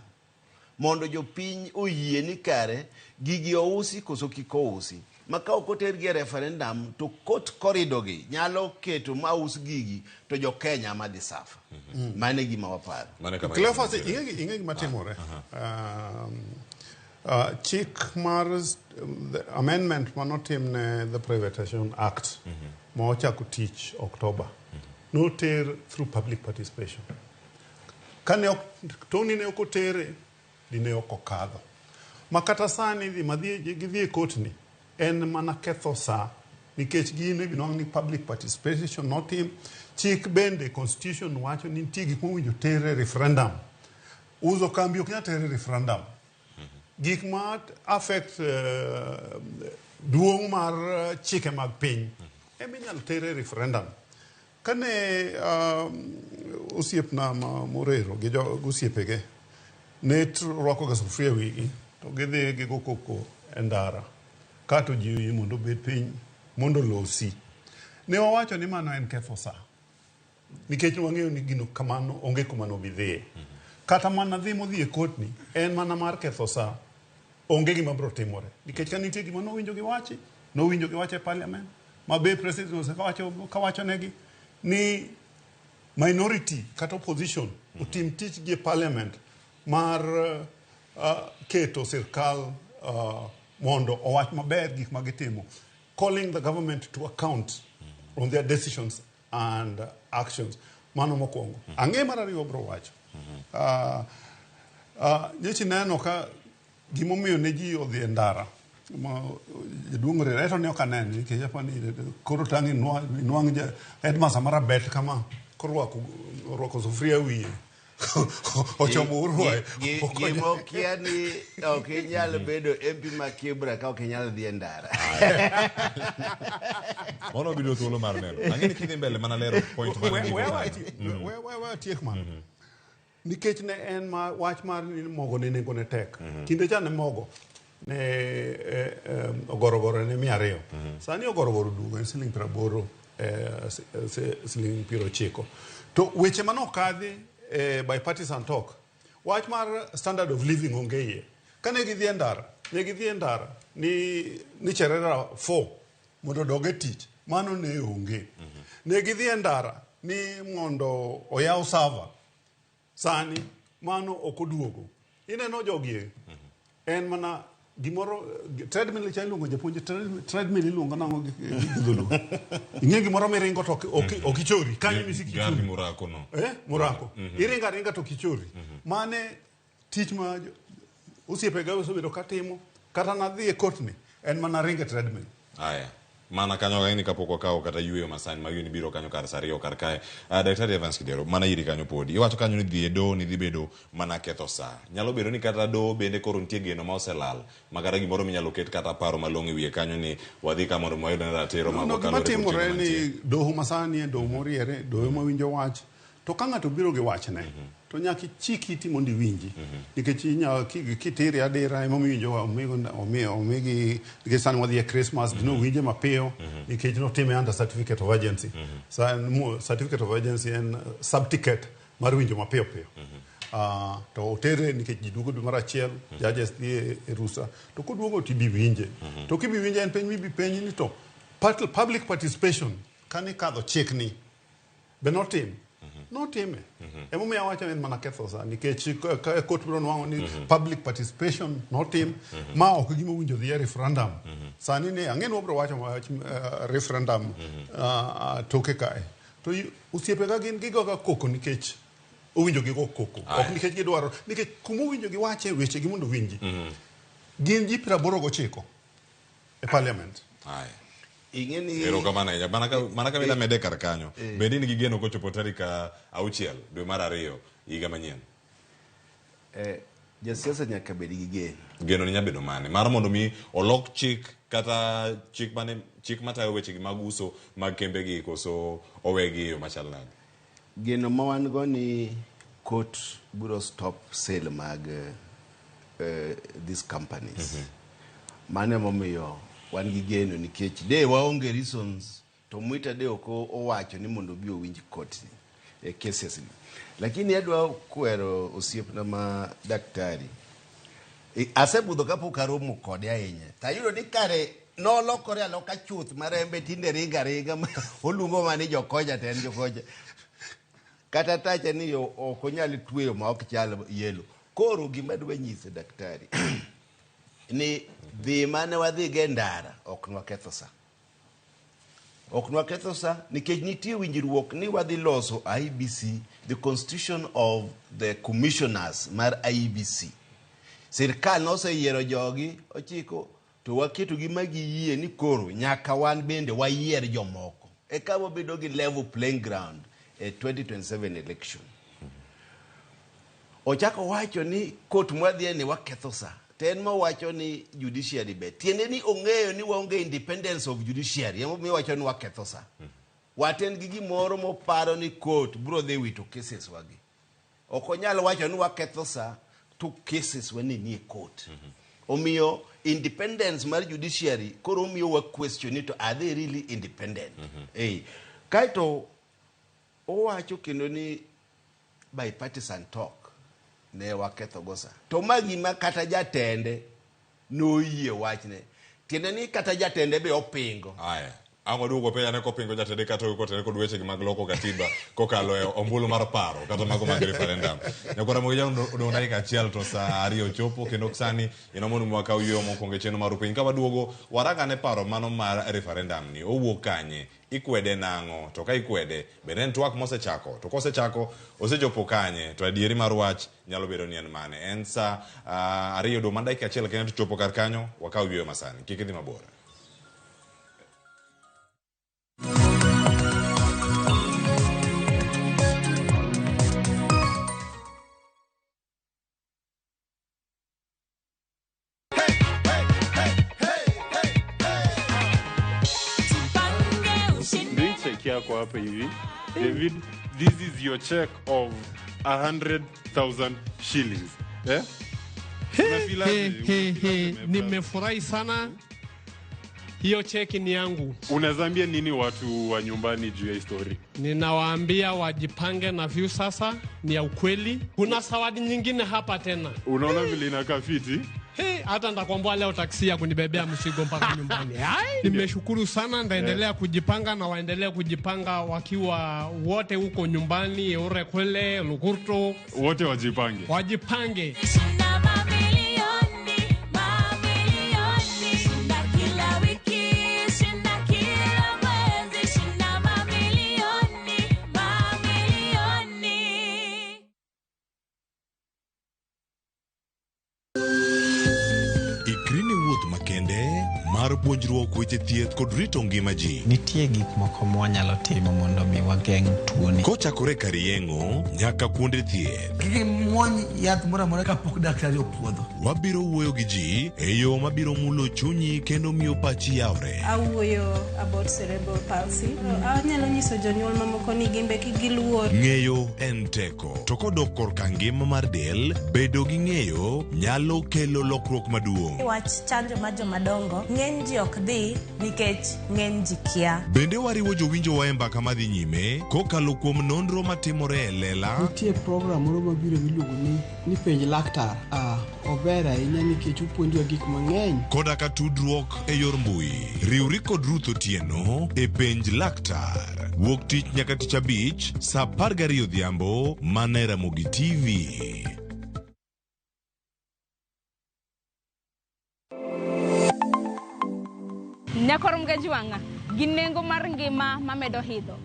mondo jopiny oyie ni kare gigi ousi koso kik ousi. Ma ka ok otergi e referendum to court corridor gi nyalo keto ma us gigi to jo Kenya ma dhi suffer. Mano e gima waparo. Cleophas, ing'e gima timore. Chik mar the amendment manotim ne the Privatization Act ma ochako tich October noter through public participation. Kane ok Tony ne ok otere dine ok okadho. Ma kata sani dhi madhi gidhi e court ni en mana ketho sa nikech gin ibinwang' ni public participation notim. Chik bende constitution wacho ni nitie gik mowinjo ter e referendum. Uso kambi ok nyal ter e referendum. Gik ma affect duong' mar chike mag piny ema inyalo ter e referendum. Kane osiepna ma Morero gi osiepege ne rwako ga sufuria e wigi to gidhi gigo koko e ndara kato ji oyie mondo obed piny mondo olosi. Ne wawacho ni mano en ketho sa nikech wang'eyo ni gino kamano onge kuma nobi dhiye. Kata mana dhi modhi e court ni en mana mar ketho sa, onge gima biro timore nikech ka nitie gima nowinjo giwachi, nowinjo giwacho e parliament ma be president osekawacho kawacho negi ni minority kata opposition otim tich gi e parliament mar keto sirkal mondo owach maber gik ma gitimo, calling the government to account on their decisions and actions. Mano mokwongo. Ang'e mar ariyo biro wacho. Nyocha ineno ka gimomiyo ne ji odhi e ndara jaduong' Orero eto ne ok anene nikech apani koro tang' inwang' headmaster marabet kama korwako orwako sufuria e wiye ochomo Urwae. Gima okia ni ok inyal bedo MP ma Kibra ka ok inyal dhi e ndara. Mano biro thuolo mar neno. Ang'e ni kidhi mbele mana lero point mar We atiek mano. Nikech ne en ma wach mar ni mogo ne nengone tek. Kinde cha ne mogo ne ogorogoro ne 200. Sani ogorogoro duogo en siling 80, siling 90. To weche manokadhi bipartisan talk, wach mar standard of living onge iye. Kane gidhi e ndara, ne gidhi e ndara ni Cherera 4 mondo odog e tich, mano ne onge. Ne gidhi e ndara ni mondo oyaw server. Sani mano ok oduogo. Ineno jogi en mana gimoro treadmill cha iluongo japuonj treadmill iluongo nang'o gi dholuo. Ing'e gimoro miringo to ok ichori kanyo misiki Gari murako no. Murako. Iringo aringa to ok ichori. Mane tich ma osiepega osebedo katimo kata nadhi e court ni en mana ringo e treadmill. Aya. Mana kanyo ni kapok wakawo kata yueyo masani ma ni biro kanyo kar saa 2 kar kae. Daktari Evans Kidero, mana iri kanyo podi. Iwacho kanyo ni dhi e doho ni dhi bedo mana ketho sa. Nyalo bedo ni kata doho bende koro nitie geno ma oselal. Ma kata gimoro minyalo ket kata paro malong'o e wiye kanyo ni wadhi ka mondo wayud ratiro magwa kaluwore kod chenro mantie. Ni doho masani en doho moriere, doho mawinjo wach. To ka ng'ato biro gi wachne, to nyaka ichik iti mondo iwinji. Nikech inyalo kitiri adira ema omiyo omigi nikech sani wadhi e Christmas, dino winje mapiyo nikech notime under certificate of urgency. Certificate of urgency en sub-ticket mar winjo mapiyo piyo. To otere nikech ji duogo dwe mar achiel, judges dhi e rusa. To koduogo to ibi winje. To kibi winje en penj mibi penji ni to public participation kane kadho chikni. Be notim? Notime. Emomiyo awacho ni en mana ketho sa nikech ka court biro nwang'o ni public participation notim ma ok gima owinjo dhi e referendum. Sani ni ang'e ni wabiro wacho wach referendum toke kae. To osiepega gin gigoga koko nikech owinjo gigo koko. Ok nikech gidwaro, nikech kuma owinjo giwache wechegi mondo owinji. Gin ji 89 e parliament. Aya. Ing'e ni Erokamano ahinya. Mana ka mida mede kar kanyo. Bende in gi geno kochopo tarik 6 dwe mar 2 higa manyien? Jasiasa nyaka bed gi geno. Geno ni nyabedo mane? Mar mondo mi olok chik kata chik mane chik matayo weche gi mag uso mag kembe gi koso owegi e yo machal nade? Geno ma wan go ni court biro stop sale mag these companies. Mano emomiyo wan gi geno nikech de waonge reasons to Mwita de ok owacho ni mondo obi owinj court ni e cases ni. Lakini adwa kwero osiepna ma daktari. Asebudho kapok aromo kode ahinya. Tayudo ni kare nolokore aloka chuth marembe tinde ringa ringa ma oluongo mana ni jokocha to en jokocha. Kata tacha ni ok onyal tweyo ma ok chal yellow. Koro gima adwa nyiso daktari ni dhi mane wadhi go e ndara ok nwaketho sa. Ok nwaketho sa nikech nitie winjruok ni wadhi loso IEBC, the constitution of the commissioners mar IEBC. Sirkal noseyiero jogi ochiko to waketo gi ma giyie ni koro nyaka wan bende wayier jomoko. Eka wabedo gi level playing ground e 2027 election. Ochako wacho ni court mwadhiye ni waketho sa. To en mowacho ni judiciary ber. Tiende ni ong'eyo ni waonge independence of judiciary. Emomiyo owacho ni waketho sa. Waten gi gimoro moparo ni court biro dhi wito cases wagi. Ok onyal wacho ni waketho sa to cases wa ni nie court. Omiyo independence mar judiciary koro omiyo wa question ni to are they really independent? Kaeto owacho kendo ni bipartisan talk ne waketho go sa. To ma gima kata jatende noyie wachne. Tiende ni kata jatende be opingo. Aya. Ang' waduogo penja ne kopingo jatende kata kotene kod weche mag loko katiba kokalo e ombulu mar paro kata mago mag referendum. Nyakwara Mogi Jang odong' dakika achiel to saa 2 ochopo kendo sani ino mondo wakaw yueyo mokwongo e chenro mar piny. Ka waduogo warangane paro mano mar referendum ni owuok kanye, ikwede nang'o, to ka ikwede bende en twak mosechako, to kosechako osechopo kanye, to adieri mar wach nyalo bedo ni en mane. En saa 2 odong' mana dakika achiel kende to chopo kar kanyo wakaw yueyo masani. Kik idhi mabor. Check yako hapa hivi. David, this is your check of 100,000 shillings. Eh? Nimefurahi sana. Hiyo cheki ni yangu. Unazambia nini watu wa nyumbani juu ya story? Ninawaambia wajipange na view sasa ni ya ukweli. Kuna zawadi nyingine hapa tena. Unaona vile inakaa fiti? Hata nitakwambia leo taksi ya kunibebea mzigo mpaka nyumbani. Nimeshukuru sana, ndaendelea kujipanga na waendelee kujipanga wakiwa wote huko nyumbani, Orekwele, Lukurto. Wote wajipange. Wajipange. Mar puonjruok weche thieth kod rito ngima ji. Nitie gik moko mwanyalo timo mondo mi wageng' tuoni. Kochakore kar yeng'o nyaka kuonde thieth. Kik imuony yath moro amora kapok daktari opuodho. Wabiro wuoyo gi ji e yo mabiro mulo chunyi kendo miyo pachi yawre. Awuoyo about cerebral palsy. Anyalo nyiso jonyuol mamoko ni gimbe kik giluor. Ng'eyo en teko. To kodok korka ngima mar del, bedo gi ng'eyo nyalo kelo lokruok maduong'. Wach chanjo mar jomadongo. Ng'eny ji ok dhi nikech ng'eny ji kia. Bende wariwo jowinjowa e mbaka madhi nyime kokalo kuom nonro matimore e lela. Nitie program moro mabiro miluongo ni ni penj laktar. Ah, ober ahinya nikech opuonjowa gik mang'eny. Koda ka tudruok e yor mbui. Riwri kod Ruth Otieno e penj laktar. Wuok tich nyaka tich abich saa 12 odhiambo mana e Ramogi TV. Nyakor Mgajwang'a gi nengo mar ngima mamedo idho.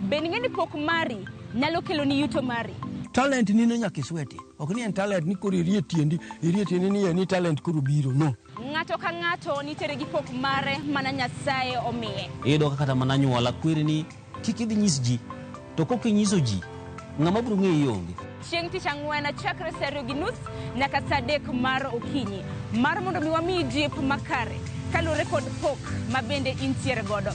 Be ing'e ni pok mari nyalo keloni yuto mari? Talent ni no nyaka isweti. Ok ni en talent ni koro irie tiendi, irie tiendi ni en ni talent koro biro. No. Ng'ato ka ng'ato nitiere gi pok mare mana Nyasaye omiye. Iyudo ka kata mana anyuola kweri ni kik idhi nyis ji, to kok inyiso ji, ng'ama biro ng'eyi onge. Chieng' tich ang'wen chakre saa 2:30 nyaka saa 3 mar okinyi mar mondo mi wamiyi jip makare kaluwore kod pok ma bende intiere godo.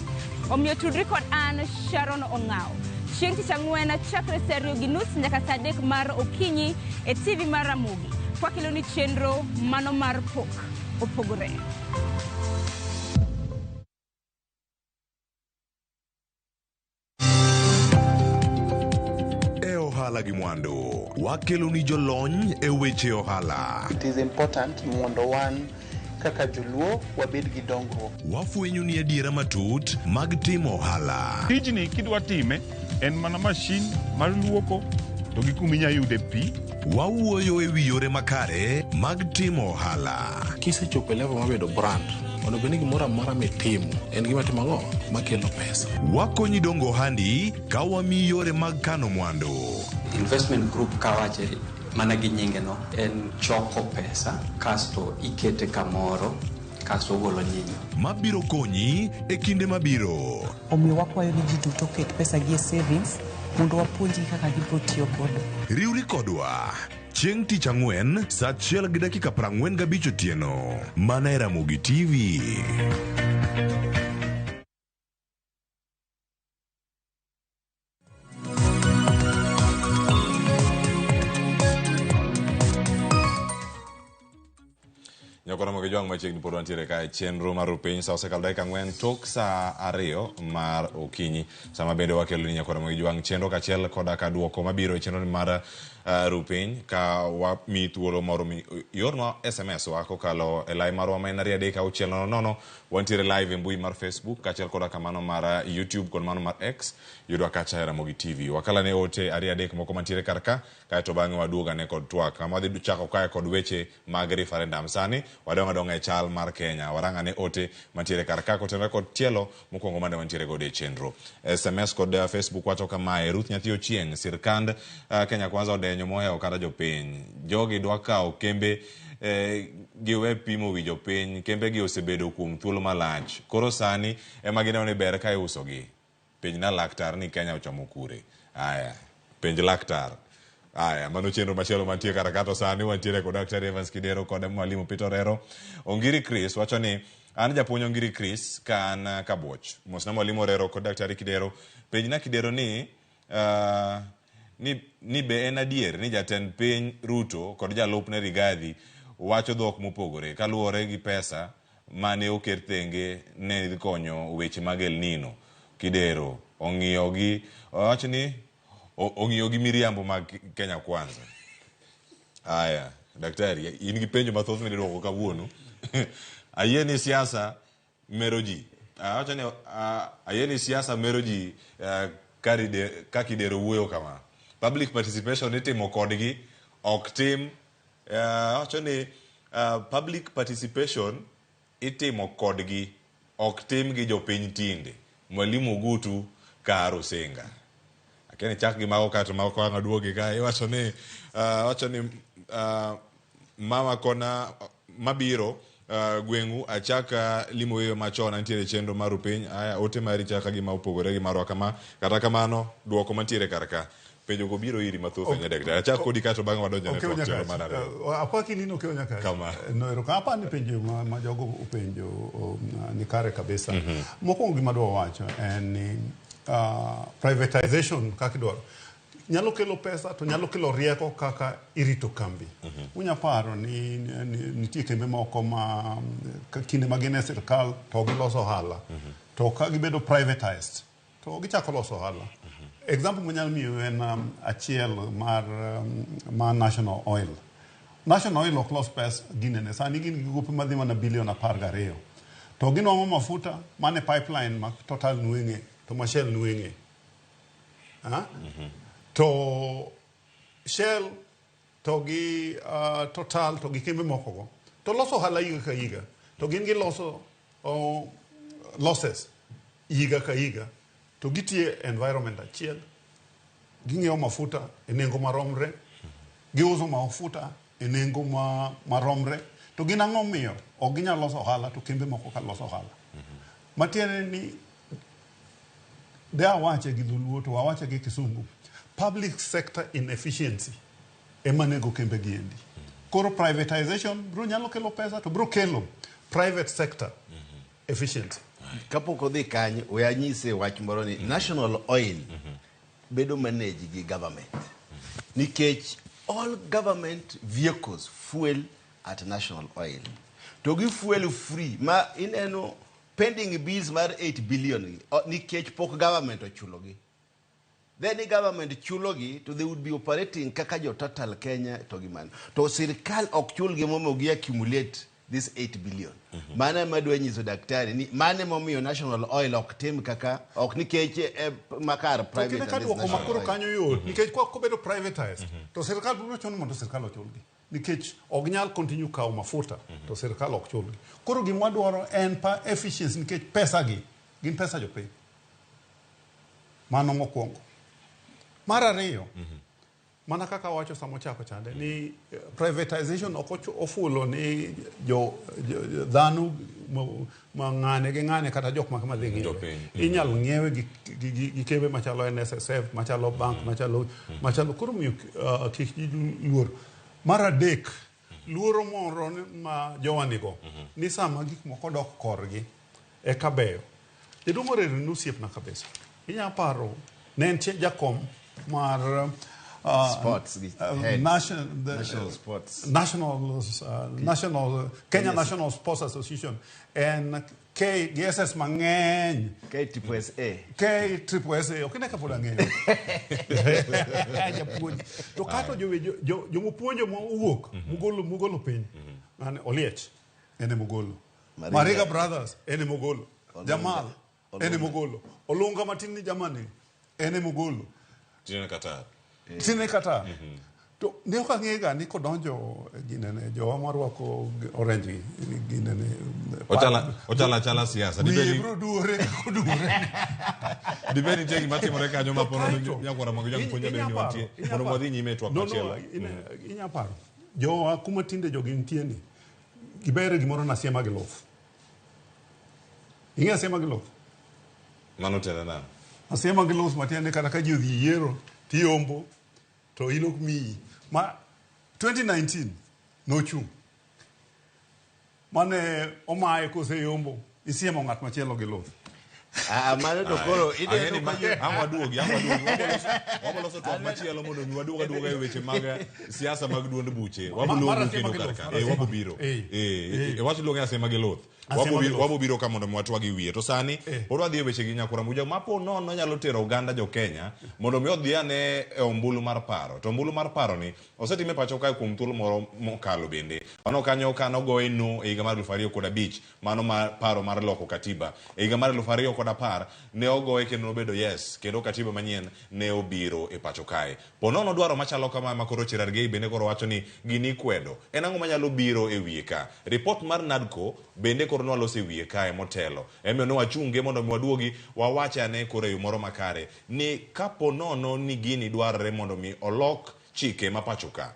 Omiyo tudri kod an Sharon Ong'awo chieng' tich ang'wen chakre saa 2:30 nyaka saa 3 mar okinyi e TV mar Ramogi kwakeloni chenro mano mar pok opogore. E ohala gi mwandu, wakeloni jolony e weche ohala. It is important mondo wan kaka joluo wabed gi dongruok. Wafwenyo ni adiera matut mag timo ohala. Tijni kidwa time en mana mashin mar luoko to gi kuma inya yude pi. Wawuoyo e wi yore makare mag timo ohala. Kisechopo e level mar bedo brand, onego bed ni gimoro amora mitimo en gima timo ang'o? Makelo pesa. Wakonyi dongo ohandi ka wamiyi yore mag kano mwandu. Investment group kawache mana gi nyinge no en choko pesa kasto ikete kamoro kasto ogolo nyinyo. Mabiro konyi e kinde mabiro. Omiyo wakwayo ni ji duto oket pesa gi e savings mondo wapuonjgi kaka gibiro tiyo godo. Riwri kodwa chieng' tich ang'wen saa 1:45 otieno mana e Ramogi TV. Nyakora mogi jwang' machiegni pod wantiere kae chenro mar rupiny sa osekalo dakika 4 tok saa 2 mar okinyi sama bende wakelo ni nyakora mogi jwang' chenro kachiel koda ka duoko mabiro e chenro mar rupiny ka wamiyi thuolo moro iornwa SMS wa kokalo e lai marwa ma en 2 3 6 0 0 wantiere live e mbui mar Facebook kaachiel koda kamano mar YouTube kod mano mar X yudwa kacha e Ramogi TV wakala ne ote 2 3 moko mantiere kar ka kaeto bang'e waduog ane kod twak kama wadhi chako kae kod weche mag referendum. Sani wadong' adong'a e chal mar Kenya. Warang' ane ote mantiere kar ka kotenore kod tielo mokwongo mane wantiere godo e chenro. SMS kod Facebook wacho kamae: Ruth Nyathi Ochieng', sirkand Kenya Kwanza odenyo mohewo kata jopiny. Jogi dwa kawo kembe giwe pimo wi jopiny. Kembe gi osebedo kuom thuolo malach. Koro sani ema gineno ni ber ka iusogi. Penj na laktar ni Kenya ochomo kure. Aya, penj laktar. Aya, mano chenro machielo mantie kar ka to sani wantiere kod Daktari Evans Kidero kod Mwalimu Peter Orero. Ongiri Chris wacho ni an japuonj Ongiri Chris ka an Kabuoch. Mosna Mwalimu Orero kod Daktari Kidero. Penj na Kidero ni ni be en adier ni jatend piny Ruto kod jalupne Rigathi wacho dhok mopogore kaluwore gi pesa mane oket thenge ne dhi konyo weche mag El Nino. Kidero ong'iyo gi owacho ni ong'iyo gi miriambo mag Kenya Kwanza. Aya, daktari, in gi penjo mathoth midwoko kawuono. Ayie ni siasa mero ji. Awacho ni ayie ni siasa mero ji ka Kidero wuoyo kama. Public participation itimo kodgi, ok tim. Awacho ni public participation itimo kodgi, ok tim gi jopiny tinde. Mwalimu Ogutu kar Osenga. Akeni chak gi mago kato mago kwa aduogi ka iwacho ni wacho ni mama kona mabiro gweng'u achaka limo wewe machon antiere chenro mar rupiny. Aya, ote mari chaka gima opogore gi marwa kama. Kata kamano duoko mantiere kar ka. Penjo go biro iri mathoth ahinya daktari. Achak kodi kato bang'e wadonjo ne twak chenro mar ariyo. Akwaki nino okewo nyaka. Kama. No, erokamano. Apani penjo ma jogo openjo ni kare kabisa. Mokwongo gima adwa wacho en ni privatization kaka idwaro. Nyalo kelo pesa to nyalo kelo rieko kaka irito kambi. Unya paro ni nitie kembe moko ma kinde ma gin e sirkal to giloso ohala. To ka gibedo privatized to gichako loso ohala. Example manyalo miyo en achiel mar National Oil. National Oil ok los pesa ginene. Sani gin gi gope madhi mana bilion 12. To ginwang'o mafuta mane pipeline ma Total nweng'e to ma Shell nweng'e. To Shell to gi Total to gi kembe moko go to loso ohala higa ka higa. To gin giloso losses higa ka higa. To gitie environment achiel. Ging'iewo mafuta e nengo maromre. Giuso mafuta e nengo maromre. To gin ang'o miyo ok ginyal loso ohala to kembe moko ka loso ohala. Matiende ni de awache gi dholuo to awache gi kisungu. Public sector inefficiency ema nego kembe gi endi. Koro privatization bro nyalo kelo pesa to bro kelo private sector efficiency. Kapok odhi kanyo, we anyise wach moro ni National Oil bedo manage gi government. Nikech all government vehicles fuel at National Oil. To gi fuel free ma ineno pending bills mar 8 billion nikech pok government ochulogi. Then the government chulogi to they would be operating kaka jo Total Kenya to gi mano. To sirkal ok chulgi momo gi accumulate this 8 billion. Mano ema adwa nyiso daktari ni mano emomiyo National Oil ok tim kaka ok nikech makar private. To kine ka duoko makoro kanyo yot nikech kwa kobedo privatized to sirkal biro chuno mondo sirkal ochulgi. Nikech ok nyal continue kawo mafuta to sirkal ok chulgi. Koro gima wadwaro en pa efficiency nikech pesa gi gin pesa jopiny. Mano mokwongo. Mar ariyo, mana kaka wacho sama ochako chande ni privatization ok ofulo ni jo dhano ma ng'ane gi ng'ane kata jok ma madhi ng'iewe. Inyal ng'iewe gi kembe machalo NSSF, machalo bank, machalo koro miyo kik ji luor. Mar adek, luoro moro ma jowa nigo ni sama gik moko dok korgi eka beyo. Jaduong' Oreri ne osiepna kabisa. Inya paro ne entie jakom mar sports national sports national Kenya National Sports Association en K GSS mang'eny KSSSA KSSSA ok ine kapod ang'eyo. Japuonj to kato jomopuonjo mowuok mugolo piny Oliech ene mogolo, Mariga Brothers ene mogolo, Jamal ene mogolo, Olunga matin ni jamani ene mogolo. Tine Qatar. Tine Qatar. To ne ok ang'ega ni kodonjo ginene jowa marwako orange ginene. Ochala chala siasa. Wiye biro duore koduore. Dibed nitie gima timore kanyo ma pono nyakwara mag jang puonjo ni wantie. Mondo wadhi nyime twak machielo. Inya paro. Jowa kuma tinde jogi nitie ni gibere gimoro na siema gi luth. Ing'e asiema gi luth? Mano tiende nang'o? Asiema gi luth matiende kata ka ji odhi yiero tiyombo to in ok miyi. Ma 2019 nochung'. Mane omaye koseyombo isiemo ng'at machielo gi luth. Mano to koro ineno ka waduogi waboloso twak machielo mondo mi waduog aduoga e weche mag siasa mag duond buche. Waboluongo kendo kar ka. Wabobiro. Wach iluonge asiema gi luth. Wabobiro ka mondo mi watwag e wiye. To sani pod wadhi e weche gi nyakwara Muja mapo nono nyalo tero oganda jo Kenya mondo mi odhi ane e ombulu mar paro. To ombulu mar paro ni osetime pacho kae kuom thuolo moro mokalo bende. Mano kanyo ka nogoye no e higa mar 2005 mano mar paro mar loko katiba. E higa mar 2010 ne ogoye kendo nobedo yes kendo katiba manyien ne obiro e pacho kae. Po nono dwaro machalo kama ma koro Cherargei bende koro wacho ni gini kwedo. En ang'o manyalo biro e wiye ka? Report mar NADCO bende koro nwaloso e wiye kae motelo. Emomiyo ne wachunge mondo mi waduogi wawache ane koro e yo moro makare ni kapo nono ni gini dwarore mondo mi olok chike ma pacho ka.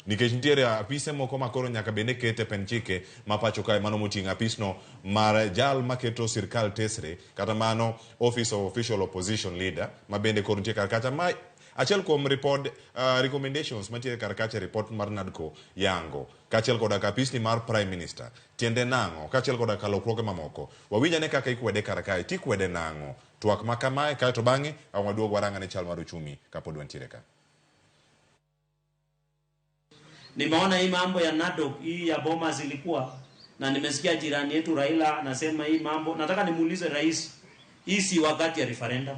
Nikech nitiere apise moko ma koro nyaka bende kete pen chike ma pacho kae mano moting'o apisno mar jal maketo sirkal tesre kata mano Office of Official Opposition Leader ma bende koro nitie kar kacha ma achiel kuom report recommendations mantiere kar kacha report mar NADCO yango kaachiel koda ka apisni mar Prime Minister tiende nang'o kaachiel koda ka lokruoge mamoko wawinj ane kaka ikwede kar kae tikwede nang'o twak ma kamae kaeto bang'e ang' waduog warang ane chal mar uchumi kapod wantiere ka. Nimeona hii mambo ya NADOC hii ya Bomas ilikuwa na nimesikia jirani yetu Raila anasema hii mambo. Nataka nimuulize rais, hii si wakati ya referendum.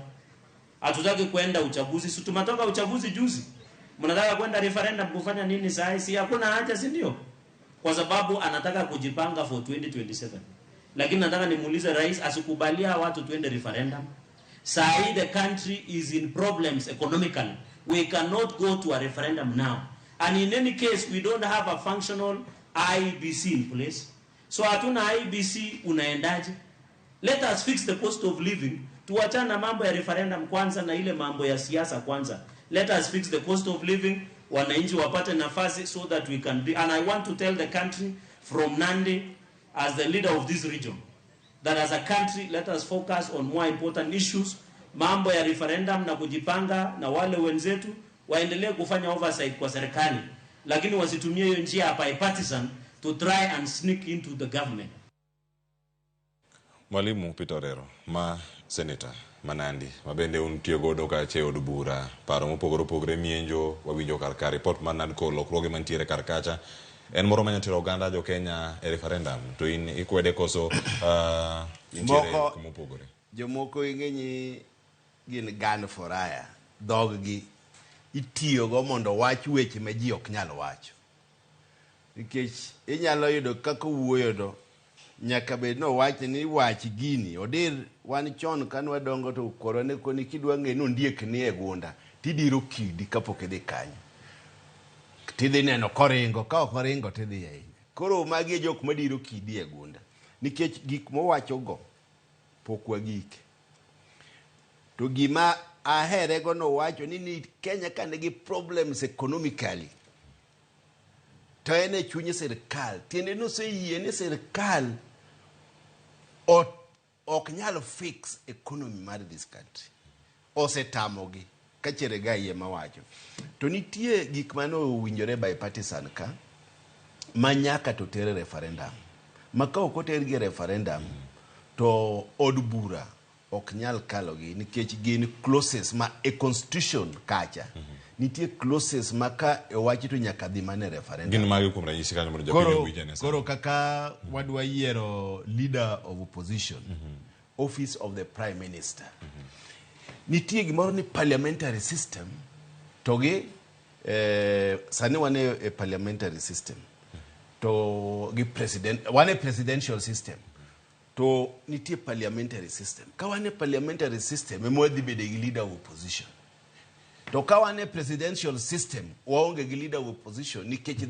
Hatutaki kwenda uchaguzi, si tumetoka uchaguzi juzi. Mnataka kwenda referendum kufanya nini saa hii? Si hakuna haja, si ndio? Kwa sababu anataka kujipanga for 2027. Lakini nataka nimuulize rais asikubalia watu tuende referendum. Saa hii the country is in problems economically. We cannot go to a referendum now. And in any case, we don't have a functional IEBC in place. So hatuna IEBC, unaendaje? Let us fix the cost of living. Tuachane na mambo ya referendum kwanza na ile mambo ya siasa kwanza. Let us fix the cost of living, wananchi wapate nafasi so that we can be. And I want to tell the country from Nandi as the leader of this region that as a country let us focus on more important issues. Mambo ya referendum na kujipanga na wale wenzetu waendelee kufanya oversight kwa serikali, lakini wasitumie hiyo njia ya bipartisan to try and sneak into the government. Mwalimu Peter Orero ma senator ma Nandi ma bende un tiyo godo kacha e od bura, paro mopogore opogore mienjo wawinjo kar ka report mar NADCO lokruoge mantiere kar kacha en moro manya tero oganda jo Kenya e referendum to in ikwede koso intiere Moko- kuma opogore? Jomoko ing'e gin gun for hire, dhog-gi itiyogo mondo wach weche ma ji ok nyal wacho. Nikech inyalo yudo kaka owuoyo to nyaka bed ni owacho ni wach gini odir. Wan chon kane wadongo to kwarwa ne koni kidwa ng'e ni ondiek ni e gunda tidiro kidi kapok idhi kanyo tidhi neno koringo, ka ok oringo tidhi ahinya. Koro magi e jok madiro kidi e gunda nikech gik mowachogo pok wagike. To gima aherego nowacho ni Kenya ka nigi problems economically to en e chuny sirkal, tiende ni oseyie ni sirkal ok nyal fix economy mar this country. Osetamogi ka Cherargei ema wacho. To nitie gik mane owinjore bipartisan ka ma nyaka to ter e referendum. Ma ka ok otergi e referendum to od bura ok nyal kalogi nikech gin clauses ma e constitution kacha. Nitie clauses ma ka owachi to nyaka dhi mana e referendum. Gin mage kuom ranyisi kanyo mondo japiny owinj ane sani? Koro kaka wadwa yiero leader of opposition, office of the prime minister. Nitie gimoro ni parliamentary system to gi sani wan e parliamentary system to gi president, wan e presidential system to nitie parliamentary system. Ka wan e parliamentary system ema wadhi bede gi leader of opposition. To ka wan e presidential system waonge gi leader of opposition nikech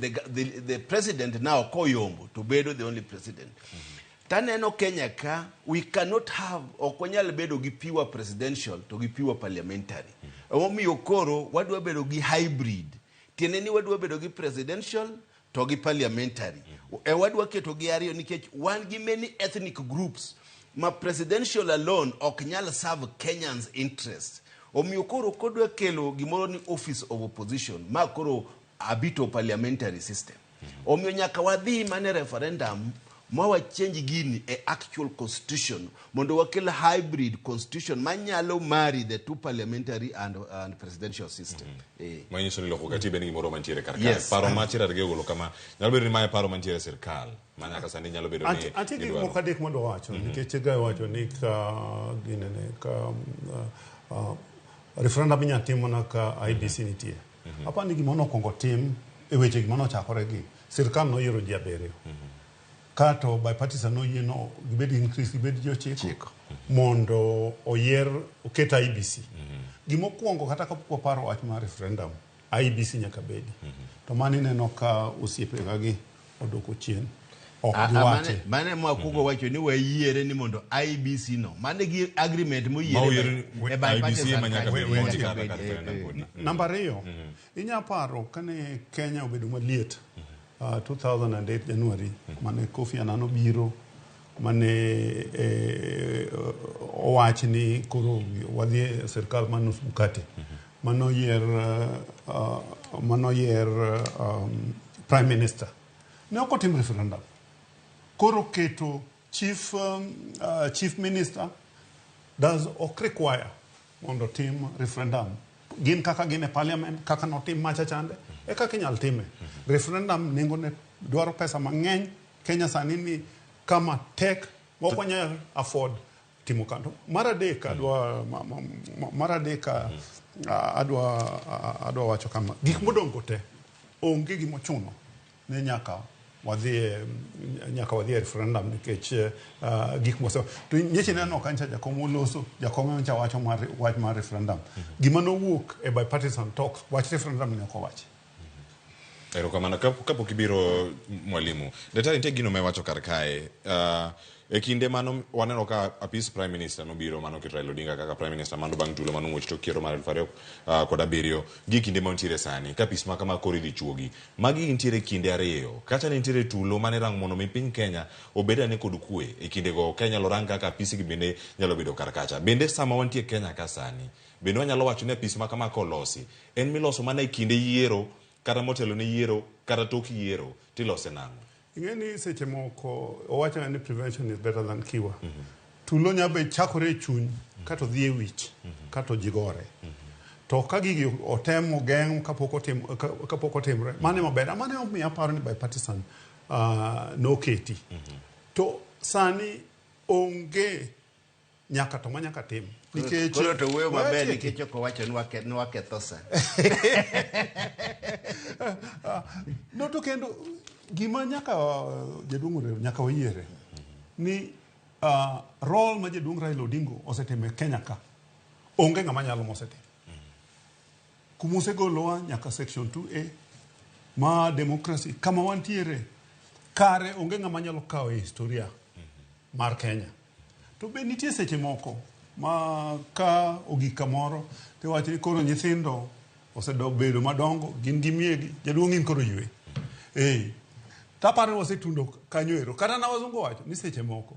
the president now koyombo to bedo the only president. Taneno Kenya ka we cannot have, ok wanyal bedo gi pure presidential to gi pure parliamentary. Emomiyo koro wadwa bedo gi hybrid. Tiende ni wadwa bedo gi presidential to gi parliamentary. E wadwa keto gi ariyo nikech wan gi many ethnic groups ma presidential alone ok nyal serve Kenyans interest. Omiyo koro kodwa kelo gimoro ni office of opposition ma koro abito parliamentary system. Omiyo nyaka wadhi mana e referendum ma wa change gini e actual constitution mondo wakel hybrid constitution manyalo marry the two parliamentary and presidential system. Manyiso ni loko katiba en gimoro mantiere kar kae. Yes. Paro ma Cherargei ogolo kama nyalo bedo ni mae paro mantiere e sirkal ma nyaka sani nyalo bedo ni Antie gik gidwaro. moko adek madwa wacho nikech Gai wacho ni ka ginene ka referendum inyalo tim mana ka IEBC nitie. Aparo ni gima nokwongo tim e weche gima nochakore gi sirkal noyiero ji 7. Kato bipartisan noyie no gibed increase gibed ji 9 mondo oyier oket IEBC. Gimokwongo kata kapok waparo wach mar referendum, IEBC nyaka bedi. To mano ineno ka osiepega gi odoko chien. Ok giwache. Mane ema wakwongo wacho ni wayiere ni mondo IEBC no. Mane gi agreement moyiere e bipartisan IEBC ema nyaka bed mondi nyaka kata bed, ka referendum podi. Namba 2, inya paro kane Kenya obedo maliet 2008 January mane Kofi Annan obiro mane owach ni koro wadhi e sirkal mar nus mkate. Manoyier prime minister. Ne ok otim referendum. Koro keto chief minister does ok require mondo tim referendum. Gin kaka gin e parliament, kaka notim macha chande, E kaka inyalo time. Referendum nengone dwaro pesa mang'eny. Kenya sani ni kama tek ok wanyal afford timo kanto. Mar adek adwa mar adek adwa wacho kama. Gik modong' go te onge gima ochuno ni nyaka wadhi e referendum nikech gik mose to nyeche neno kancha jakom oloso jakom ncha wacho mar wach mar referendum. Gima nowuok e bipartisan talks wach referendum ne ok owachi. Erokamano. Kapok ibiro mwalimu, daktari, nitie gino ma iwacho kar kae. E kinde mano waneno ka apis Prime Minister nobiro mano keto Raila Odinga kaka Prime Minister mano bang' tulo mano muoch tok yiero mar 2007 gi kinde ma nitiere sani ka apis ma kama koro idhi chuogi. Magi nitiere kinde ariyo. Kacha ne nitiere tulo mane irango mondo mi piny Kenya obed ane kod kwe. E kindego ka inyalo rang kaka apisi gi bende nyalo bedo kar kacha. Bende sama wantie Kenya ka sani, bende wanyalo wacho ni apis ma kama kolosi, en miloso mana e kinde yiero kata motelo ne yiero kata tok yiero tilose nang'o? Ing'e ni seche moko owacho ni prevention is better than cure. Tulo nyalo be chakore e chuny kato dhi e wich kato ji gore. To ka gigi otem ogeng' kapok otimre, mano ema ber. Mano emomiyo aparo ni bipartisan noketi. To sani onge nyaka to manyaka tim. Nikech koro to wuoyo maber nikech ok owacho ni waketho sa. No to kendo gima nyaka jaduong' Orero nyaka wayiere ni role ma jaduong' Raila Odinga osetimo e Kenya ka onge ng'ama nyalo mosetimo. Kuma osegolowa nyaka section 2A ma democracy kama wantiere kare onge ng'ama nyalo kawo e historia mar Kenya. To be nitie seche moko ma ka ogik kamoro tiwacho ni koro nyithindo osebedo madongo, gin gi miegi, jaduong' in koro ywe. Taparo ni wasetundo kanyo ero. Kata na wazungu wacho ni seche moko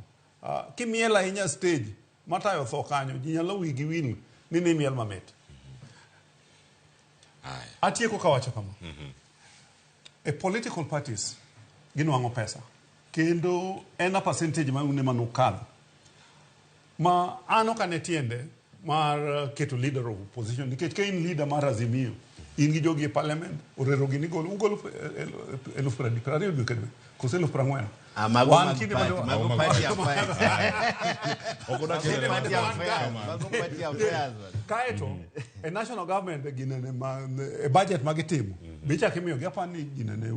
kimiel ahinya stage matayo tho kanyo, ji nyalo wigi wil ni nimiel mamit. Atieko kawacho kama. E political parties ginwang'o pesa. Kendo en a percentage ma une manukadho. Ma an ok ane tiende mar keto leader of opposition nikech ka in leader mar Azimio in gi jogi e parliament Orero gini golo ugolo 20,000 dwe ka dwe koso 40,000. Mago mago party affairs. Party affairs. Mago party affairs. Kaeto e national government ginene ma e budget magitimo bichak imiyo gi apani ginene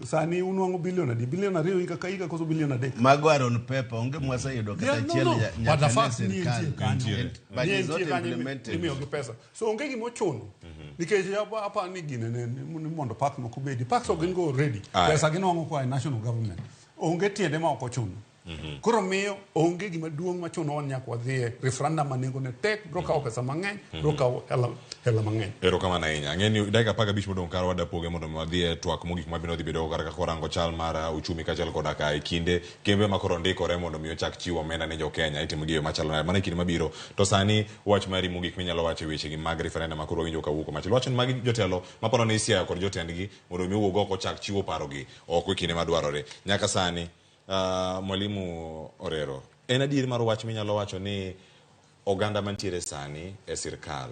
sani unwang'o bilion adi, bilion 2 higa ka higa koso bilion 3. Mago are on paper onge mwaseyudo kata achiel nyaka ne sirkal. But it's not implemented. Imiyo gi pesa. So onge gima ochuno. Nikech apani ginene ni mondo park moko obedi. Parks ok gin go already. Pesa ginwang'o koa e national government. Onge tiende ma ok ochuno. Koro miyo onge gima duong' machuno wan nyaka wadhi e referendum ma nengone tek, biro kawo pesa mang'eny, biro kawo hela mang'eny. Erokamano ahinya. Ang'e ni dakika 15 modong' kar wadapoge mondo mi wadhi e twak mogik mabiro dhi bedo kar kaka warango chal mar uchumi kaachiel koda ka e kinde kembe ma koro ndikore mondo mi ochak chiwo omenda ne jo Kenya itimo gi e yo machalo nade. Mano e kinde mabiro. To sani wach mari mogik minyalo wacho e wechegi mag referendum ma koro wawinjo kawuok machielo. Wacho ni magi jotelo maparo ni Siaya kod jotendgi mondo mi owuog oko ochak chiwo parogi oko e kinde madwarore. Nyaka sani Mwalimu Orero, en adier mar wach minyalo wacho ni oganda mantiere sani e sirkal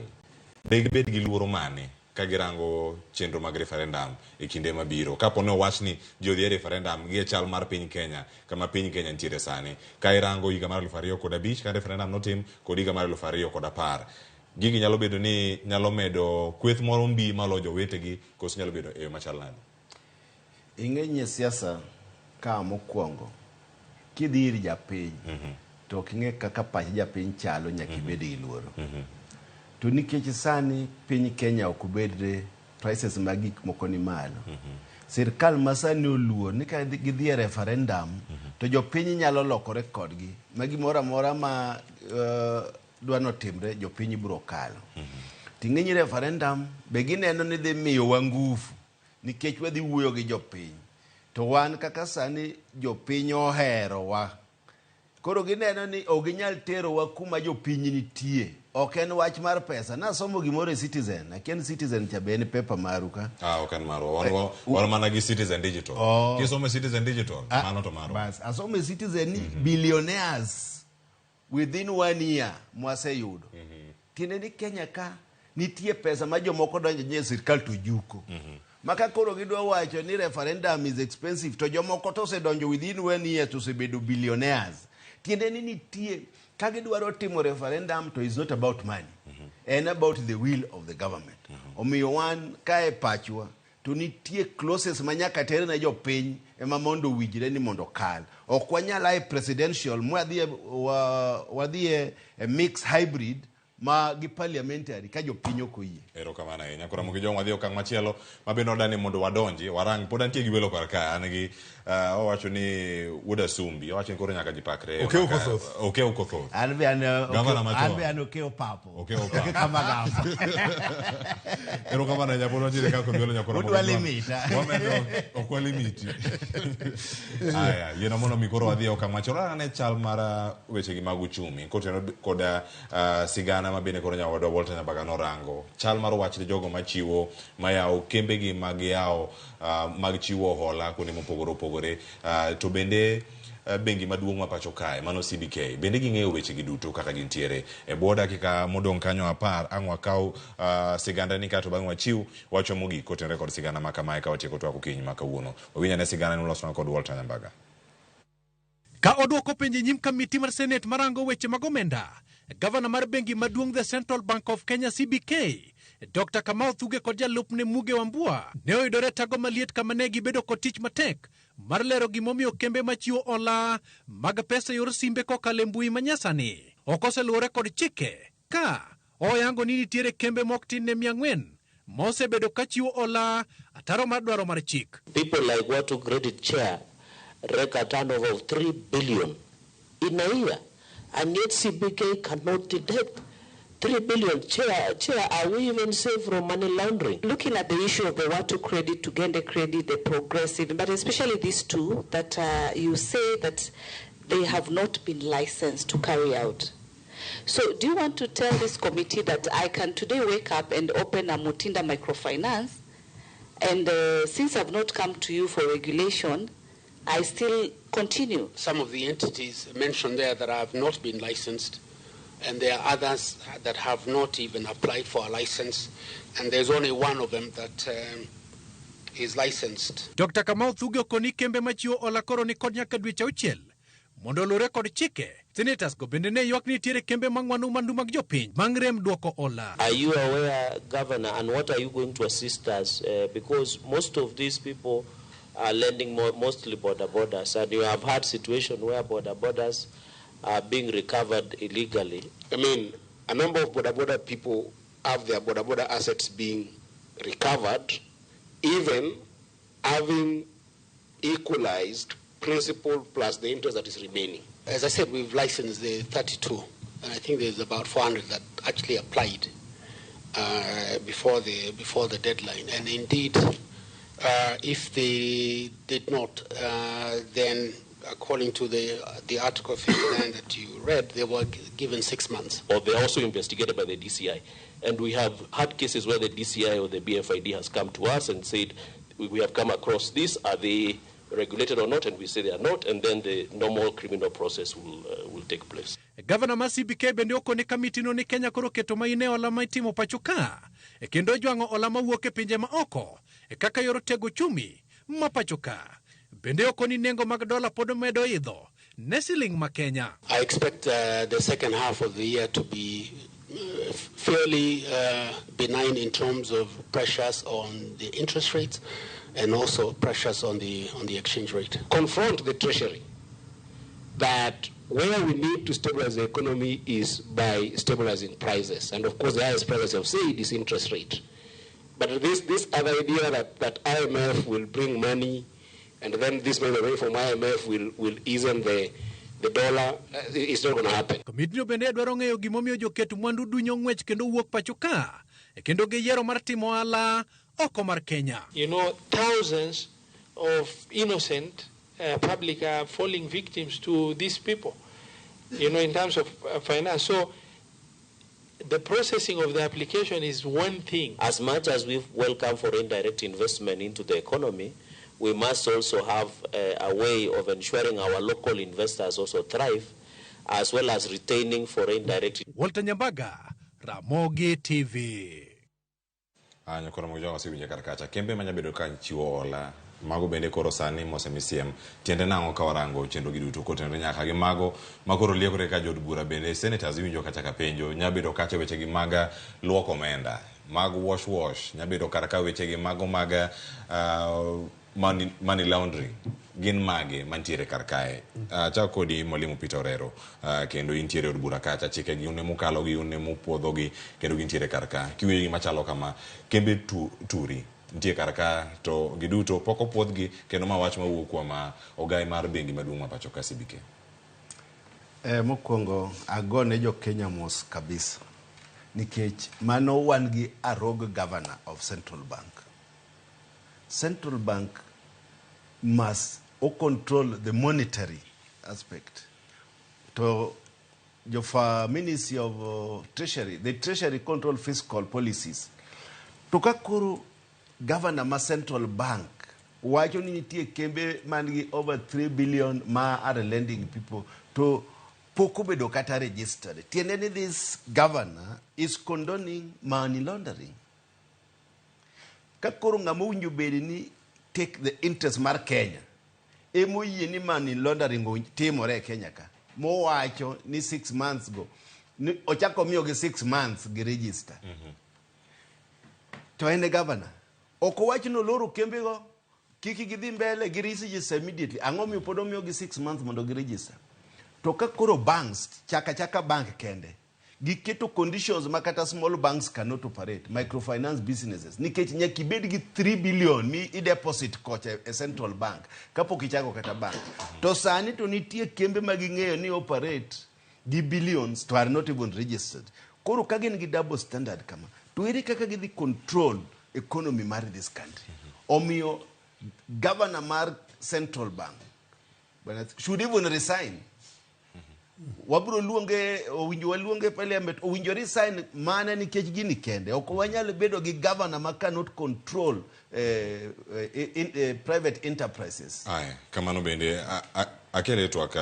de gibed gi luoro mane ka girango chenro mag referendum e kinde mabiro? Kapo ni owach ni ji odhi e referendum gi e chal mar piny Kenya kama piny Kenya nitiere sani, ka irango higa mar 2005 ka referendum notim kod higa mar 2010, gigi nyalo bedo ni nyalo medo kweth moro mbi malo jowetegi koso nyalo bedo e yo machal nade? Ing'eny e siasa ka mokwongo kidhi ir japiny to ok ing'e kaka pach japiny chalo nyaka ibed gi luoro. To nikech sani piny Kenya ok obedre prices mag gik moko ni malo. Sirkal ma sani oluor ni ka gidhi e referendum to jopiny nyalo lokore kodgi ma gimoro amora ma dwa notimre jopiny biro kalo. Ting'eny referendum be gineno ni dhi miyowa ngufu nikech wadhi wuoyo gi jopiny. To wan kaka sani jopiny oherowa. Koro gineno ni ok ginyal terowa kuma jopiny nitie. Ok en wach mar pesa. Nasomo gimoro e Citizen. Akia ni Citizen cha be en paper maru ka. Ok en marwa. Wan mana gi Citizen Digital. Kisomo e Citizen Digital, mano to marwa. Bas, asomo e Citizen ni billionaires within 1 year mwaseyudo. Tiende ni Kenya ka nitie pesa ma jomoko donjo e sirkal to juko. Ma ka koro gidwa wacho ni referendum is expensive to jomoko to osedonjo within one year to osebedo billionaires. Tiende ni nitie ka gidwaro timo referendum to is not about money. En about the will of the government. Omiyo wan ka e pachwa to nitie clauses ma nyaka ter ne jopiny ema mondo owinjre ni mondo okal. Ok wanyal ae presidential mwadhi wadhi e mixed hybrid ma gi parliamentary ka jopiny ok oyie. Erokamano ahinya. Koro Ramogi Jong wadhi e okang' machielo ma bende wadani mondo wadonji warang. Pod antie gi welo kar ka an gi owacho ni wuod Asumbi owacho ni koro nyaka ji pakre. Okew kothoth. Okew kothoth. An be an Gavana machon. an be an okew papo. Okew papo. Kama gama. Erokamano ahinya pod wantiere ka kod welo nyakoro Udwa limita. Wamedo ok walimiti. Aya, yiena mondo mi koro wadhi e okang' machielo. Ane chal mar wechegi mag uchumi kotenore kod sigana ma bende koro nyawadwa Walter Nyambaga norango. Chal mar wach ne jogo machiwo mayawo kembegi mag yawo mag chiwo hola kuonde mopogore opogore. To bende bengi maduong' ma pacho kae mano CBK bende ging'eyo wechegi duto kaka gintiere e bwo dakika modong' kanyo 10 ang' wakaw siganda ni kato bang'e wachiw wachwa mogik kotenore kod sigana ma kamae ka watieko twak okinyi ma kawuono. Wawinj ane sigana ni olosnwa kod Walter Nyambaga. Ka odwoko penjo e nyim kamiti mar Senate marango weche mag omenda, gavana mar bengi maduong' The Central Bank of Kenya CBK, Dr. Kamau Thuge kod jalupne Muge Wambua ne oyudore tago maliet kama ne gibedo kod tich matek mar lero gimomiyo kembe machiwo hola mag pesa e yor simbe kokalo e mbui manyasani ok oseluwore kod chike ka oyango ni nitiere kembe mok tin ne 400 mosebedo ka chiwo hola ataro mar dwaro mar chik. People like Watu Credit Chair rake a turnover of 3 billion in a year, and yet CBK cannot detect 3 billion. Chair, are we even safe from money laundering? Looking at the issue of the Watu Credit, Tugende Credit, the Progressive, but especially these two that you say that they have not been licensed to carry out. So do you want to tell this committee that I can today wake up and open a Mutinda microfinance, and since I've not come to you for regulation, I still continue? Some of the entities mentioned there that have not been licensed, and there are others that have not even applied for a license, and there's only one of them that is licensed. Dr. Kamau Thuge okoni kembe machiwo hola koro ni kod nyaka dweche 6 mondo oluwre kod chike. Senators go bende ne ywak ni nitiere kembe mang'wano mwandu mag jopiny bang' rem dwoko hola. Are you aware, Governor, and what are you going to assist us? Because most of these people are lending mostly boda bodas, and you have had situation where boda bodas are being recovered illegally. A number of boda boda people have their boda boda assets being recovered, even having equalized principal plus the interest that is remaining. As I said, we've licensed the 32, and I think there's about 400 that actually applied before the deadline. And indeed, if they did not, then according to the Article 59 that you read, they were given 6 months. Or they're also investigated by the DCI. And we have had cases where the DCI or the BFID has come to us and said, we have come across this, are they regulated or not? And we say they are not, and then the normal criminal process will take place. Gavana mar CBK bende okone kamitino ni Kenya koro keto maine hola ma itimo pacho ka e kendo jwang'o hola mawuok e pinje ma oko e kaka yor tego uchumi ma pacho ka. Bende okoni nengo mag dola pod medo idho ne siling ma Kenya. I expect the second half of the year to be fairly benign in terms of pressures on the interest rates and also pressures on the exchange rate. Confront the Treasury that where we need to stabilize the economy is by stabilizing prices. And of course, the highest price, as I've said, is interest rate. But this other idea that IMF will bring money and then this money away from IMF will ease the dollar, it's not going to happen. Komitino bende dwaro ng'eyo gimomiyo joket mwandu dunyo ng'wech kendo wuok pacho ka e kendo giyiero mar timo ohala oko mar Kenya. Thousands of innocent public are falling victims to these people, in terms of finance. So the processing of the application is one thing. As much as we welcome foreign direct investment into the economy, we must also have a way of ensuring our local investors also thrive, as well as retaining foreign direct. Walter Nyambaga, Ramogi TV. Ah, nyakoro Mojawa wasewinjo kar kacha. Kembe manya bedo ka chiwo hola, mago bende koro sani mosemi siem. Tiende nang'o ka warango chenro gi duto kotenore nyaka gi mago ma koro liekore ka jood bura bende senators iwinjo kacha ka penjo nya bedo kacha weche gi mag luoko omenda mag wash wash nya bedo kar ka weche gi mago mag money laundering gin mage mantiere kar kae. Achak kodi Mwalimu Peter Orero, kendo intiere od bura kacha, chike gi une mukalo gi une mupuodho gi kendo gintiere kar ka. Kiwinjo gima chalo kama, kembe turi nitie kar ka to giduto pok opuodhgi kendo ma wach mawuok kuom ogai mar bengi maduong' ma pacho ka CBK. Mokwongo agone jo Kenya mos kabisa nikech mano wan gi a rogue governor of Central Bank. Central Bank must o control the monetary aspect. To jofa Ministry of Treasury, the Treasury control fiscal policies. To ka koro governor ma Central Bank wacho ni nitie kembe man gi over 3 billion ma are lending people to pok obedo kata registered. Tiende ni this governor is condoning money laundering. Ka koro ng'ama owinjo bed ni take the interest mar Kenya emoyie ni money laundering timore e Kenya ka mowacho ni 6 months go ni ochako miyogi 6 months gi register. To en e governor. Ok owach ni oloro kembego kik gidhi mbele gi register immediately. Ang'o miyo pod omiyogi 6 months mondo gi register? To ka koro banks chaka chaka bank kende giketo conditions ma kata small banks cannot operate, microfinance businesses, nikech nyaka ibed gi 3 billion mi i deposit kocha e Central Bank kapok ichako kata bank. To sani to nitie kembe ma ging'eyo ni operate gi billions to are not even registered. Koro ka gin gi double standard kama, to ere kaka gidhi control economy mar this country? Omiyo governor mar Central Bank should even resign. Wabro luonge, owinjo waluonge parliament, owinjo resign mana nikech gini kende. Ok wanyal bedo gi governor ma cannot control private enterprises. Aya, kamano bende akele twak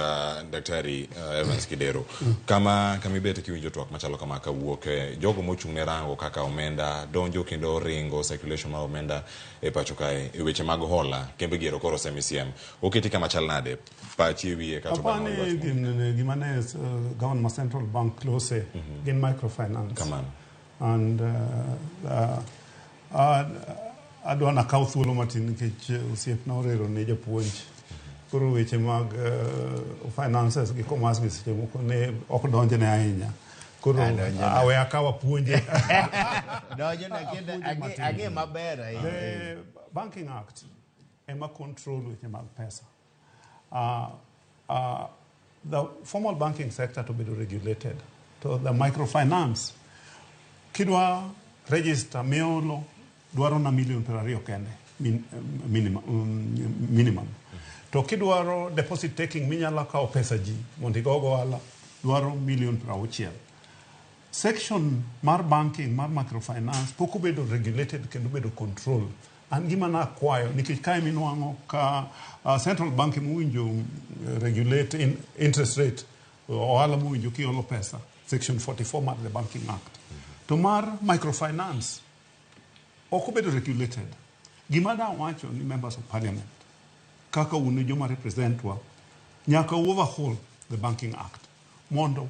Daktari Evans Kidero. Kama kamibet kiwinjo twak machalo kama kawuok jogo mochung' ne rango kaka omenda donjo kendo ringo circulation mar omenda e pacho kae e weche mag hola kembe giero koro osemi siem oketi kama chal nade pachi e wiye kata Apani gima ne governor ma Central Bank close gin microfinance. Kamano. And adwa nakaw thuolo matin nikech osiepna Orero ne japuonj. Koro weche mag finances gi commerce gi seche moko ne ok donjne ahinya. Koro awe akaw apuonje. Donjone ang'e maber ahinya. The Banking Act ema control weche mag pesa. The formal banking sector to be regulated. To the microfinance, kidwa register miolo dwaro na million 20 kende minimum. To kidwaro deposit taking minyalo kawo pesa ji mondo igogo ohala dwaro million 60. Section mar banking mar microfinance pok obedo regulated kendo obedo control. An gima nakwayo nikech kae minwang'o ka Central Bank mowinjo regulate in interest rate ohala mowinjo kiolo pesa section 44 mar the Banking Act. To mar microfinance ok obedo regulated. Gima da wacho ni members of parliament kaka un joma represent wa nyaka overhaul the Banking Act mondo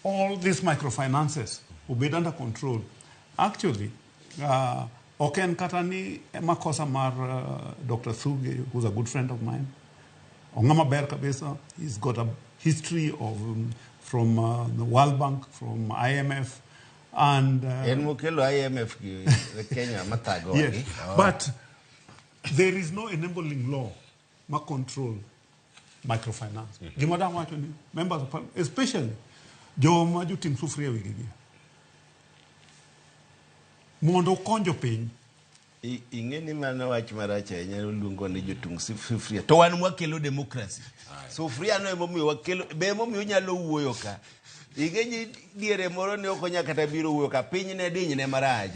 all these microfinances obed under control. Actually, ok en kata ni makosa mar Dr. Thuge, who's a good friend of mine. Ong'ama ber kabisa. He's got a history of from the World Bank, from IMF, and en mokelo IMF gi Kenya mathago. Yes, but there is no enabling law ma control microfinance. Gima dang wacho ni members of parliament, especially joma joting' sufuria wigi gi, mondo okony jopiny. Ing'e ni mano wach marach ahinya luongo ni jotung' sufuria. To wan mwakelo democracy. Sufuria no emomiyo wakelo, be emomiyo unyalo wuoyo ka. Ing'e ni diere moro ne ok onyal kata biro wuoyo ka piny ne dinyne marach.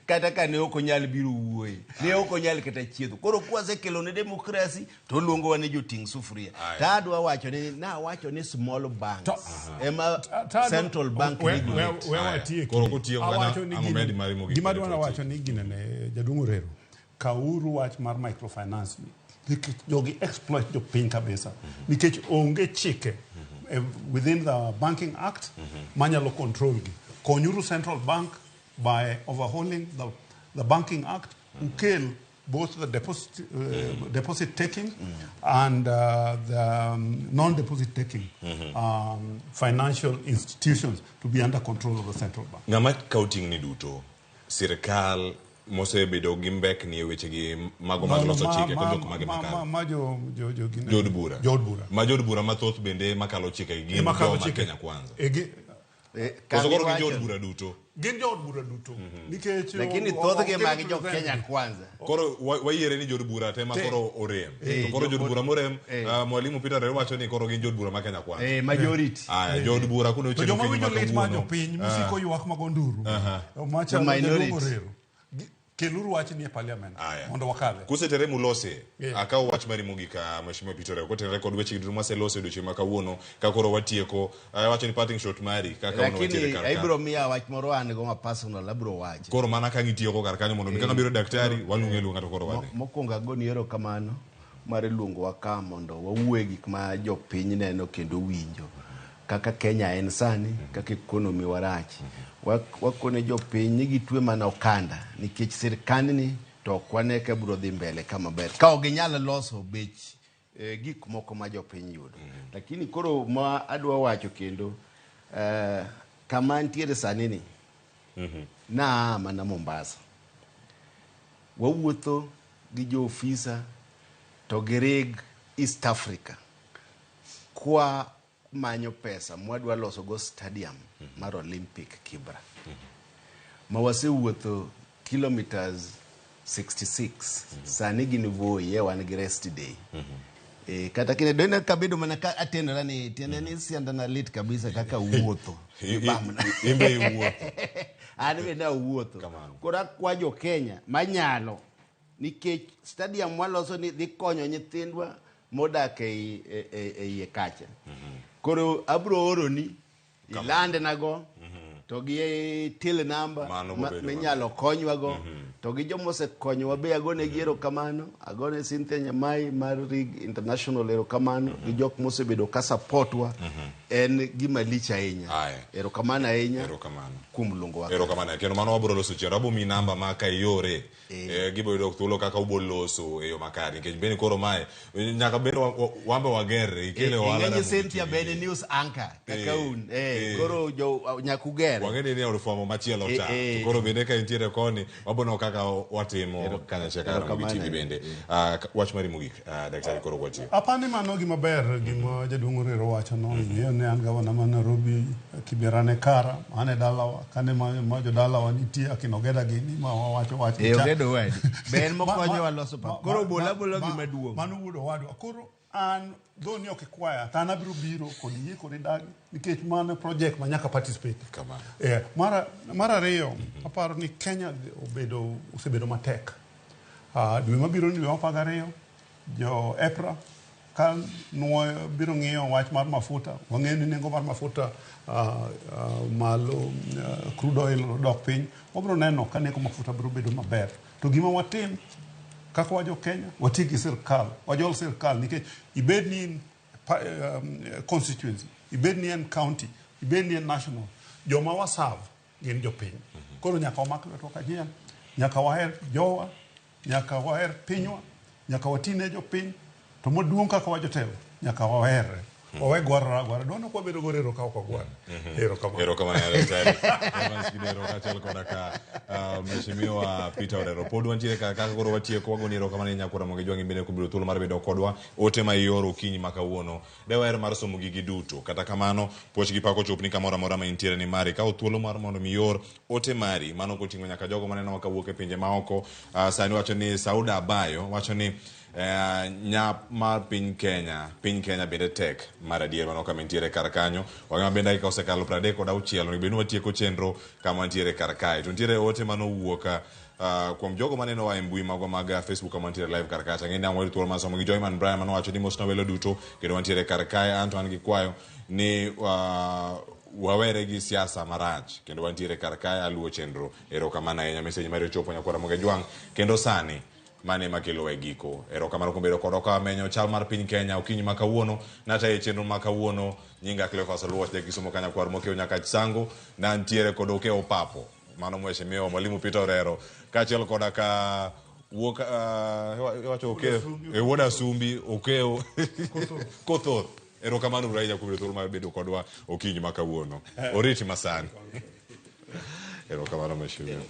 Kata ka ne ok onyal biro wuoye. Ne ok onyal kata chiedho. Koro kwasekelo ne demokrasi to oluongowa ni joting' sufuria. To adwa wacho ni nawacho ni small banks ema central bank regulate. We watieki. Koro kutieko kana Awacho ni ang' gini- omed mari mogik Gima kendo adwaro watiek. wacho ni ginene jaduong' Orero, kawuru wach mar microfinance ni nikech jogi exploit jopiny kabisa nikech onge chike within the banking act manyalo control gi. Konyuru central bank by overhauling the banking act ukel both the deposit taking and the non-deposit taking financial institutions to be under control of the central bank. Ng'ama kawo ting'ni duto, sirkal mosebedo gi mbekni e wechegi mago mag No, no, loso chike kod jok mage ma, makalo. ma jo, jo, jo, gine- Jood bura. Jood bura. Ma jood bura mathoth bende makalo chike gin Ema kalo joma chike. Kenya Kwanza. E, gi, Koso koro gin Kamiwacho- jood bura duto. gin jood bura duto. Nikech Lakini thothgi mag jo Kenya Kwanza. Koro wayiere ni jood bura te ma Te. koro orem. Eh, To koro jo- jood bura morem, Eh. Mwalimu Peter Orero wacho ni koro gin jood bura ma Kenya Kwanza. Eh, majority. Aya, jood bura kuno To chieng' joma okinyi ma winjo lit mar kawuono. jopiny Ah. mosiko ywak mag onduru Aha. machalo The minority. jaduong' Orero. Keluru wachni e parliament mondo wakale. Kusetere mulose, Yeah. akaw wach mari mogik Mheshimiwa Peter Orero kotenore kod weche duto mwaseloso e odiochieng' ma kawuono ka koro watieko. Awacho ni parting shot mari kaka un wantiere Lakini kar ka. ibiro miya wach moro an go ma personal abiro wacho. Koro mana ka gitieko kar kanyo mondo mi kaka biro daktari waluonge luonga to koro wadhi. Mokwongo agoni erokamano mar luongowa ka mondo wawuo e gik ma jopiny neno kendo winjo. Kaka Kenya en sani, kaka economy warach. Wakone jopiny ni gitwe mana okanda nikech sirkandni to ok wane ka biro dhi mbele kama ber. Ka ok ginyal loso bech gik moko ma jopiny yudo. Lakini koro ma adwa wacho kendo kama ntiere sani ni naa mana Mombasa. Wawuotho gi jo ofisa to gi rig East Africa kwa manyo pesa mwadwa loso go stadium mar Olympic Kibra. Ma wasewuotho kilometers 66 sani gin Voi e wan gi rest day. Kata kine dene kabedo mana ka atenora ni tiende ni siandana lit kabisa kaka wuotho. Gibamna. Imbe iwuotho. An be nawuotho. Koro akwa jo Kenya manyalo nikech stadium waloso ni dhi konyo nyithindwa modak ei iye kacha. Koro abro oroni ilandnago to gi till number Mano bobedo minyalo konywago to gi joma osekonyowa be agonegi erokamano. Agone Cynthia Nyamai mar Rig International erokamano gi jok mosebedo ka supportwa en gima lich ahinya. Erokamano ahinya kuom luongowa. Erokamano. Kendo mano wabiro loso chenro. Abo miyi namba ma ka iore gibo yudo thuolo kaka ubo loso e yo makare nikech bende koro mae nyaka bed wambe wager ikele ohala Ing'e ni Ramogi Cynthia TV. bende news anchor kaka un koro jo nyaka ugere. Wang'e ni od fwambo machielo cha. To koro bende ka intiere koni wabono kaka watimo kanyachiel kaka Ramogi TV bende. Wach mari mogik daktari koro kwatiyo. Apani mano gima ber gima jaduong' Orero wacho no. Ing'eyo ni an gavana ma Nairobi, Kibera ne kara, an e dalawa, kane ma jodalawa nitie akina Ogeda gini ma wawacho wach. Ogeda owadi. Be en mokonyowa loso pap. Koro bola bola gima duong'. Mano wuod owadwa. Koro an dho ni ok ikwaya, to an abiro biro kod yie kod idagi nikech mano project ma nyaka participate. Mar ariyo, aparo ni Kenya osebedo matek. Dwe mabiro ni dwe 12, jo EPRA ka nuoyo biro ng'iyo wach mar mafuta. Wang'eyo ni nengo mar mafuta malo, crude oil dok piny. Wabiro neno ka nengo mafuta biro bedo maber. To gima watim kaka wa jo Kenya, wati gi sirkal, wajol sirkal nikech ibed ni in constituency, ibed ni en county, ibed ni en national, joma waserve gin jopiny. Koro nyaka wamak lwetwa kanyien, nyaka waher jowa, nyaka waher pinywa, nyaka watine jopiny, to maduong' kaka wa jotelo, nyaka waherre. Wawe gwarora agwara. Dwano kwa bedo gorero ka ok wagwar. Erokamano. Erokamano daktari. Evans Kidero kaachiel koda ka Mheshimiwa Peter Orero. Pod wantiere kaka koro watieko wagoni erokamano ne nyakwara Ramogi Jwang'i bende kuom yudo thuolo mar bedo kodwa. Ote ma ioro okinyi ma kawuono. De waher mar somo gigi duto. Kata kamano, puoch gi pak ochopni kamoro amora ma intiere ni mari. Kawo thuolo mar mondo mi ior ote mari. Mano koting'o nyaka jogo manenowa kawuok e pinje maoko. Sani wacho ni Sauda Abayo wacho ni Nyap mar piny Kenya, piny Kenya bende tek mar adier mano kama entiere kar kanyo. Wang'e bende dakika osekalo 36, onego bed ni watieko chenro kama wantiere kar kae. To nitiere ote manowuok kuom jogo manenowa e mbui magwa mag Facebook kama wantiere live kar kacha. Ang'e ni ang' wayud thuolo mar somo gi Joyman Brian manowacho ni mosna welo duto kendo wantiere kar kae. Anto an gi kwayo ni wawere gi siasa marach kendo wantiere kar kae aluwo chenro. Erokamano ahinya message mari ochopo nyakwara Ramogi Ajwang' kendo sani mano ema kelowa e giko. Erokamano kuom bedo kodwa ka wamenyo chal mar piny Kenya okinyi ma kawuono. Natayo e chenro ma kawuono nyinga Cleophas Oluoch ja Kisumo ka nyakwar Mokeo Nyakach Sango. Nantiere kod Okeo Papo mano mheshimiwa Mwalimu Peter Orero kaachiel koda ka wuok iwacho Okeo e wuod Asumbi Okeo Kothoth. Erokamano uru ahinya kuom yudo thuolo mar bedo kodwa okinyi ma kawuono. Oriti masani. Erokamano mheshimiwa.